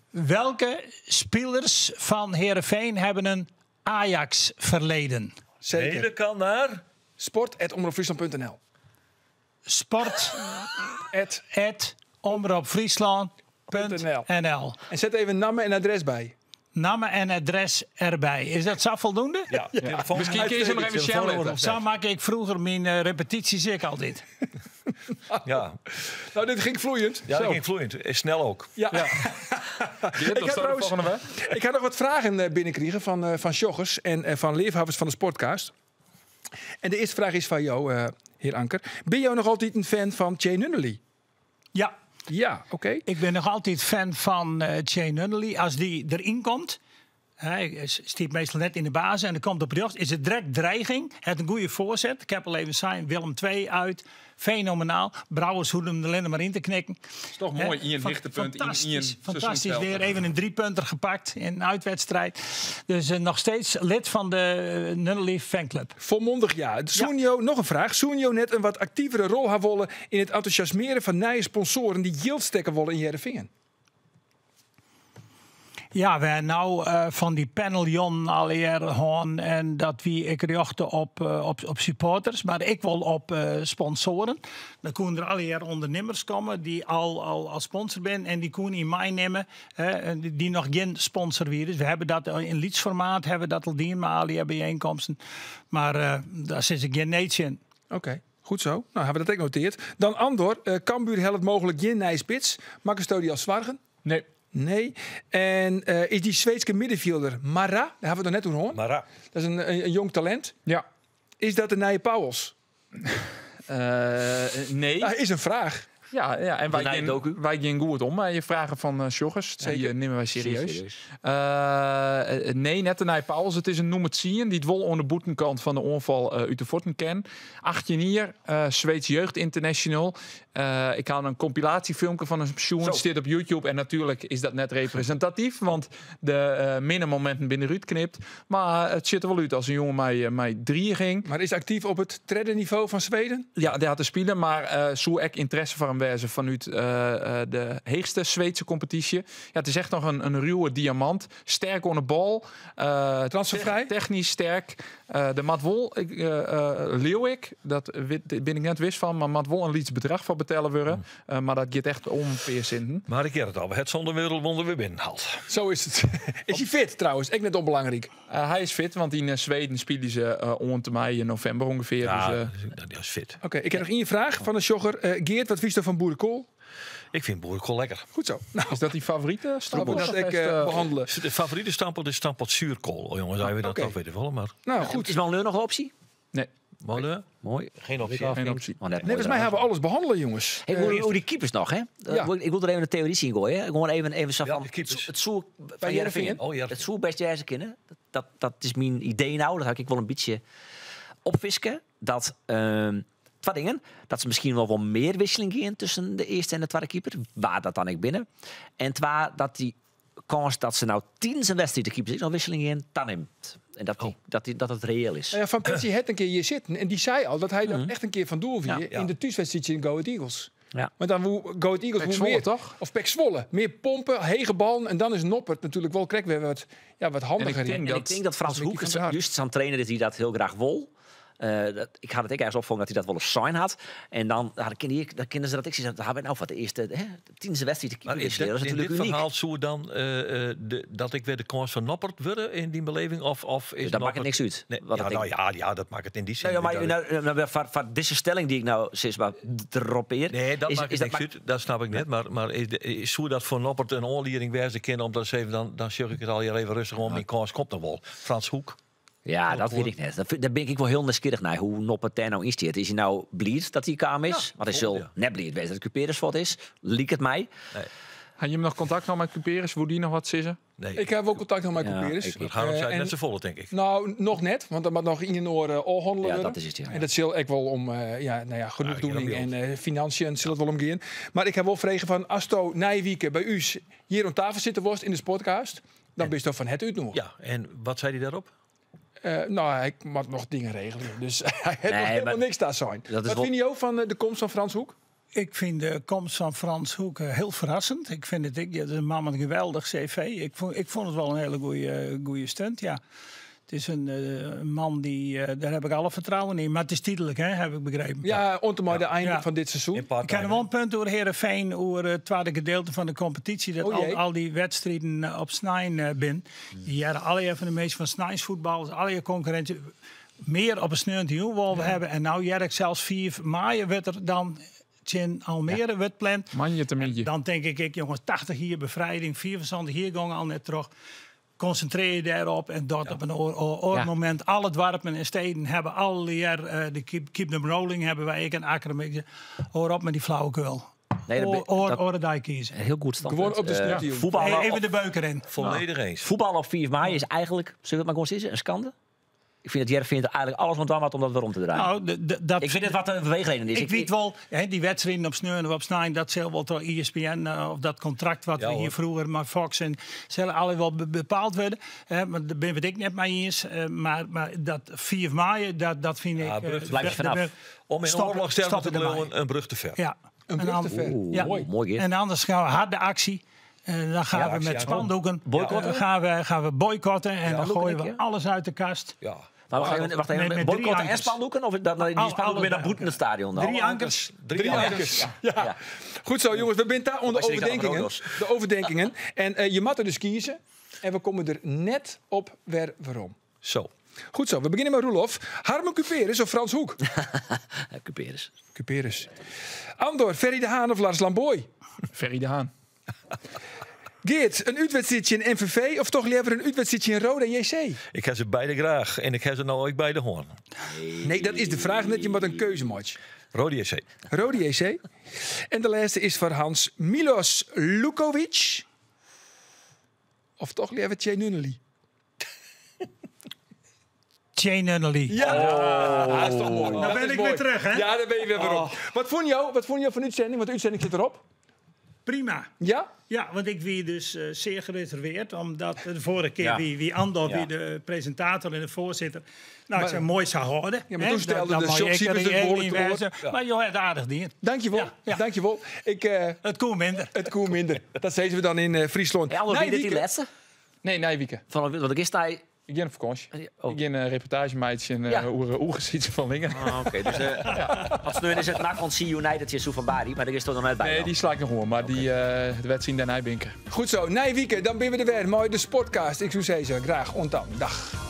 C: Welke spelers van Heerenveen hebben een Ajax-verleden?
A: Zeker.
B: Mailen kan naar.
A: Sport.omroepfriesland.nl
C: Sport
A: At.
C: at omroepfriesland.nl.
A: En zet even naam en adres bij.
C: Namen en adres erbij. Is dat zo voldoende?
B: Ja, telefoon.
D: Misschien kun je ze nog even
B: Telefoonnummer
D: shellen.
C: Zo maak ik vroeger mijn repetities ik altijd.
B: Ja,
A: Nou, dit ging vloeiend.
B: ja dat
A: Zo.
B: ging vloeiend. En Snel ook.
A: Ja.
D: Ik
A: Ik heb trouwens-
D: volgende week.
A: Ik ga nog wat vragen binnenkrijgen van joggers en van liefhebbers van de Sportcast. En de eerste vraag is van jou, heer Anker. Ben jij nog altijd een fan van Che Nunnely?
C: Ja,
A: Ja, oké.
C: ik ben nog altijd fan van Che Nunnely. Als die erin komt, hij stiet meestal net in de basis en dan komt op rechts, is het direct dreiging. Het een goede voorzet. Ik heb al even zijn Willem II uit. Fenomenaal. Brouwers hoeden hem de alleen maar in te knikken.
D: Is toch mooi,
C: Hè?
D: Ian Hichtepunt in
C: Fantastisch,
D: Ian
C: fantastisch
D: seizoenshelft.
C: weer. Even een driepunter gepakt in een uitwedstrijd. Dus nog steeds lid van de Nunnely fanclub.
A: Volmondig ja. Soenjo, nog een vraag. Soenjo net een wat actievere rol gaan wollen in het enthousiasmeren van nieuwe sponsoren die yield stekken wollen in Heerenveen.
C: Ja, we hebben nou van die paneljon alweer hoorn en dat wie ik richten op supporters, maar ik wil op sponsoren. Dan kunnen er alweer ondernemers komen die al sponsor zijn en die kunnen in mij nemen, en die nog geen sponsor weer. Dus we hebben dat in leadsformaat, hebben we dat al die maar alweer bijeenkomsten. Maar daar zit ik geen nee in.
A: Oké, goed zo. Nou, hebben we dat ook genoteerd. Dan Andor, Cambuur helpt mogelijk geen nieuwe spits. Makkers die als zwargen?
D: Nee.
A: Nee. En is die Zweedse middenvelder Mara, daar hebben we het nog net over gehoord.
B: Mara.
A: Dat is een jong talent.
D: Ja.
A: Is dat de nieuwe Pauwels?
D: Nee.
A: Dat is een vraag.
D: Ja, ja, en
E: De nieuwe docu.
D: wij gaan goed om. Maar je vragen van joggers, die
A: Zeker.
D: nemen wij serieus.
E: Serieus.
D: Nee, net de Nij Pauwels. Het is een noem het zien die het wol aan de boetenkant van de onval uit de Forten ken. 18 jaar, Zweeds Jeugd International. Ik had een compilatiefilmpje van een pensioen. Zit op YouTube. En natuurlijk is dat net representatief. Want de minne momenten binnen Ruud knipt. Maar het zit er wel uit als een jongen mij 3 ging.
A: Maar is actief op het derde niveau van Zweden?
D: Ja, die had te spelen. Maar zo ek interesse voor hem wêze fanút de heechste Sweedske kompetysje. Ja, it is echt noch in ruwe diamant. Sterk oan de bal.
A: Transfervrij?
D: Technysk sterk. Der moat wol, ik, leau ik, dat wit, bin ik net wis fan, mar moat wol in lyts bedrach foar betelle wurde. Mar dat giet echt om in pear sinten.
B: Mar ik hear it al, we het sûnder wereldwonder wer binnenhaald.
A: Zo is it. Is hy fit trouwens? Ek net ûnbelangryk.
D: Hy is fit, want yn Sweden spylje se oant mei novimber ûngefear.
B: Ja,
D: dus,
B: dat is fit.
A: Oké, ik ha noch ien fraach fan de sjogger. Geert, wat fynsto fan boerekoal?
B: Ik fyn boerekoal lekker.
A: Goed zo. Nou,
D: is dat dyn favorite stamppot?
A: Dat ik behannele.
B: De favorite stamppot is stamppot zuurkool. Oh, jongens, wij dat toch weten wel, maar.
A: Nou, goed.
E: Is Malneur nog een optie?
D: Nee.
B: Malneur?
E: Mooi.
B: Geen optie.
D: Geen optie.
E: Oh, net
A: Nee, volgens mij hebben we alles behandeld, jongens.
E: Hey, hoe die keepers nog, hè?
A: Ja.
E: Ik wil er even een theorie zien gooien. Gewoon even zo
B: Ja,
E: van
B: de keepers.
E: het zoer van
A: Bij
E: Heerenveen.
A: Heerenveen.
B: Oh, Heerenveen.
E: Het zoer best jij kennen. Dat is mijn idee nou. Dat had ik wel een beetje opvisken. Dat twee dingen. Dat ze misschien wel meer wisseling gaan tussen de eerste en de tweede keeper. Waar dat dan ik binnen. En twee, dat die kans dat ze nou 10 zijn wedstrijd de keepers nog wisseling in, dan neemt. En dat, die, dat, die, dat het reëel is.
A: Nou ja, Van Persie had een keer hier zitten en die zei al dat hij dat echt een keer van doel wie in de thuiswedstrijd in Go Ahead Eagles.
E: Ja.
A: Want dan woe Go Ahead Eagles
D: Pek
A: hoe
D: Zwolle,
A: meer,
D: toch?
A: Of Pek Zwolle. Meer pompen, hege ballen en dan is Noppert natuurlijk wel krek weer wat, ja, wat handiger
D: En ik
A: in.
D: denk
E: En ik denk dat Frans
A: dat is
E: Hoek
A: Mickey van der Hart.
E: juist zo'n trainer is die dat heel graag wil. Ik had het ik ergens opgevangen dat hij dat wel eens sign had. En dan, ja, dan, ken ik, dan kennen ze dat ik zie. Dat hebben we nou voor de eerste, hè, de 10e wedstrijd de
B: Maar
E: keeper
B: is
E: wisselen.
B: dit,
E: Dat is
B: in
E: natuurlijk
B: dit
E: uniek.
B: verhaal zo dan dat ik weer de kans van Noppert worden in die beleving? Of is
E: Dus dat maakt het
B: Noppert-
E: niks uit.
B: Nee,
E: Wat
B: ja,
E: het
B: nou
E: ding-
B: ja, ja, dat maakt het in die zin.
E: Nou ja, maar
B: niet uit.
E: nou, van deze stelling die ik nou sinds maar dropeer.
B: Nee, dat
E: is,
B: maakt
E: is
B: het
E: dat
B: niks uit. Dat snap ik net. Maar is hoe dat voor Noppert een oorlering wijze kind om dat eens even, dan zeg ik het al hier even rustig om. Mijn kans komt nog wel. Frans Hoek.
E: Ja, dat weet ik net. Daar ben ik wel heel nieuwsgierig naar, hoe Noppert daar nou in zit. Is hij nou blied dat hij kaam is? Want hij zal
B: ja.
E: net blied wezen dat Cuperus wat is. Liek het mij.
D: Had je hem nog contact nog met Cuperus? Woe die nog wat sissen?
B: Nee,
A: Ik heb ook contact nog met
E: Ja,
A: Cuperus.
E: ik-
B: dat gaan we
A: En-
B: net zo volle, denk ik.
A: Nou, nog net, want dat moet nog in een oor handelen
E: Ja,
A: worden.
E: dat is het, ja.
A: En dat zal ik wel om ja, nou ja, genoegdoening
B: Ja, ik
A: en financiën zal het wel om gaan. Maar ik heb wel vregen van Asto Nijwieken bij u hier om tafel zitten worst in de sportcast, dan ben je toch van het uit nog.
B: Ja, en wat zei hij daarop?
A: Nou, hij moet nog dingen regelen. Dus hij heeft nog helemaal
E: maar
A: niks daar zijn.
E: dat is
A: Wat
E: wel-
A: vind je ook van de komst van Frans Hoek?
C: Ik vind de komst van Frans Hoek heel verrassend. Ik vind het, ik, ja, dat is een man met een geweldig cv. Ik vond het wel een hele goede stunt, ja. Het is een man die, daar heb ik alle vertrouwen in. Maar het is tijdelijk, hè, heb ik begrepen.
A: Ja, ont maar de einde
C: Ja.
A: van dit seizoen.
B: In
C: Ik heb
B: part-time,
C: nog wel een punt over Heerenveen, over het tweede gedeelte van de competitie. Dat
A: Oh jee.
C: al die wedstrijden op Snijn bin. Die jaren alle van de meeste van Snijns voetballers, alle concurrentie. Meer op een sneun die we hebben. En nou Jerk zelfs 4 mei werd er dan in Almere werd pland.
D: Manje te mietje.
C: Dan denk ik, jongens, 80 hier bevrijding, 24 hier gingen al net terug. Concentreer je daarop en dat op een oor moment. Alle dorpen en steden hebben alle jaar de keep them rolling hebben wij ik en Akkerman. Ik zeg, hoor op met die flauwekul.
E: Nee, dat ben-
C: Oor
E: dat-
C: oor die kiezen.
E: Heel goed standpunt.
A: Gewoon op de studio.
E: Voetballen
C: Even
E: op,
C: de beuker in.
B: Volledig eens.
E: voetbal op 4 mei is eigenlijk, zullen we het maar gewoon zeggen, een schande. Ik vind dat Heerenveen er eigenlijk alles aan had om dat weer om te draaien.
C: Nou, dat
E: ik vind het wat de beweegreden is.
C: Ik weet wel, hè, die wedstrijden op Sneur of op Snijn, dat zal wel door ESPN of dat contract wat
B: Ja,
C: we
B: hoor.
C: hier vroeger, maar Fox en zullen alle wel bepaald worden. Hè, maar daar ben ik net mee eens. Maar dat 4 mei, dat vind
B: Ja,
C: ik.
B: brug te
E: Blijf je vanaf.
B: Om in oorlog sterven te blijven, een brug te ver.
C: Ja.
A: Een brug te ver.
E: Oeh,
C: Ja.
E: mooi, mooi Geert.
C: En anders gaan we harde actie. En dan gaan
B: Ja,
C: we
B: actie
C: met
B: aan.
C: spandoeken.
E: Boycotten?
C: Gaan we boycotten en dan gooien we
E: ja.
C: alles uit de kast.
B: Ja.
E: Maar wacht even, wacht even.
C: Met drie
E: boycotten en
C: ankers.
E: spandoeken? Of dat, nou, die spandoeken weer naar
C: allebei.
E: boeten het stadion dan?
C: Drie ankers.
B: Drie ankers.
A: Ja.
E: Ja.
A: Goed zo, jongens. We zijn daar onder
E: Was ik aan
A: overdenkingen.
E: Rodos?
A: De overdenkingen. En je moet er dus kiezen. En we komen er net op weer waarom.
B: Zo.
A: Goed zo, we beginnen met Roelof. Harmen Cuperus of Frans Hoek?
E: Ja, Cuperus.
A: Cuperus. Andor, Ferry de Haan of Lars Lamboy?
D: Ferry de Haan.
A: Geert, een uitwedstrijdje in MVV of toch liever een uitwedstrijdje in Roda JC?
B: Ik heb ze beide graag. En ik heb ze nou ook bij de hoorn.
A: Nee, dat is de vraag net. Je moet een keuze maken.
B: Rode JC.
A: Rode JC. En de laatste is voor Hans Milos Lukovic. Of toch liever Che Nunnely?
C: Che Nunnely.
A: Ja, dat is toch mooi.
C: Dan
A: Dat
C: ben
A: is
C: ik
A: mooi.
C: weer terug, hè?
A: Ja, daar ben je weer weer op. Wat vond jou, wat vond jou van de uitzending? Want de uitzending zit erop.
C: Prima.
A: Ja?
C: Ja, want ik wie dus zeer gereserveerd. Omdat de vorige keer wie Andor wie de presentator en de voorzitter. Nou, ik zei mooi zou houden.
A: Ja, maar
C: hè,
A: toen stelde
C: dat
A: de
C: mag ik
A: John Siepers
C: er
A: het
C: niet
A: behoorlijk
C: in
A: te
C: wezen. Maar joh, het aardig dien.
A: Dankjewel.
C: Ja.
A: Dankjewel.
C: Het koe minder.
A: Het koe minder. Dat zeggen we dan in Friesland.
E: Hey, Andor, wie dit die
A: Nijwieke.
E: laatste?
D: Nee, Nijwieke.
E: Van, want ik is daar...
D: Ik ga op vakantie.
E: Oh.
D: Ik ga een reportage maken en oergeziet van Lingen.
E: Ah, Oké, dus want nu is het NAC van C United in van Bari, maar daar is toch nog net bij.
D: Nee,
E: dan.
D: die sla ik nog hoor, maar die de wedstrijd daarna binken.
A: Goed zo. Nijwieke, dan ben we er weer. Mooi de sportcast. Ik zou zeggen, graag ontdam. Dag.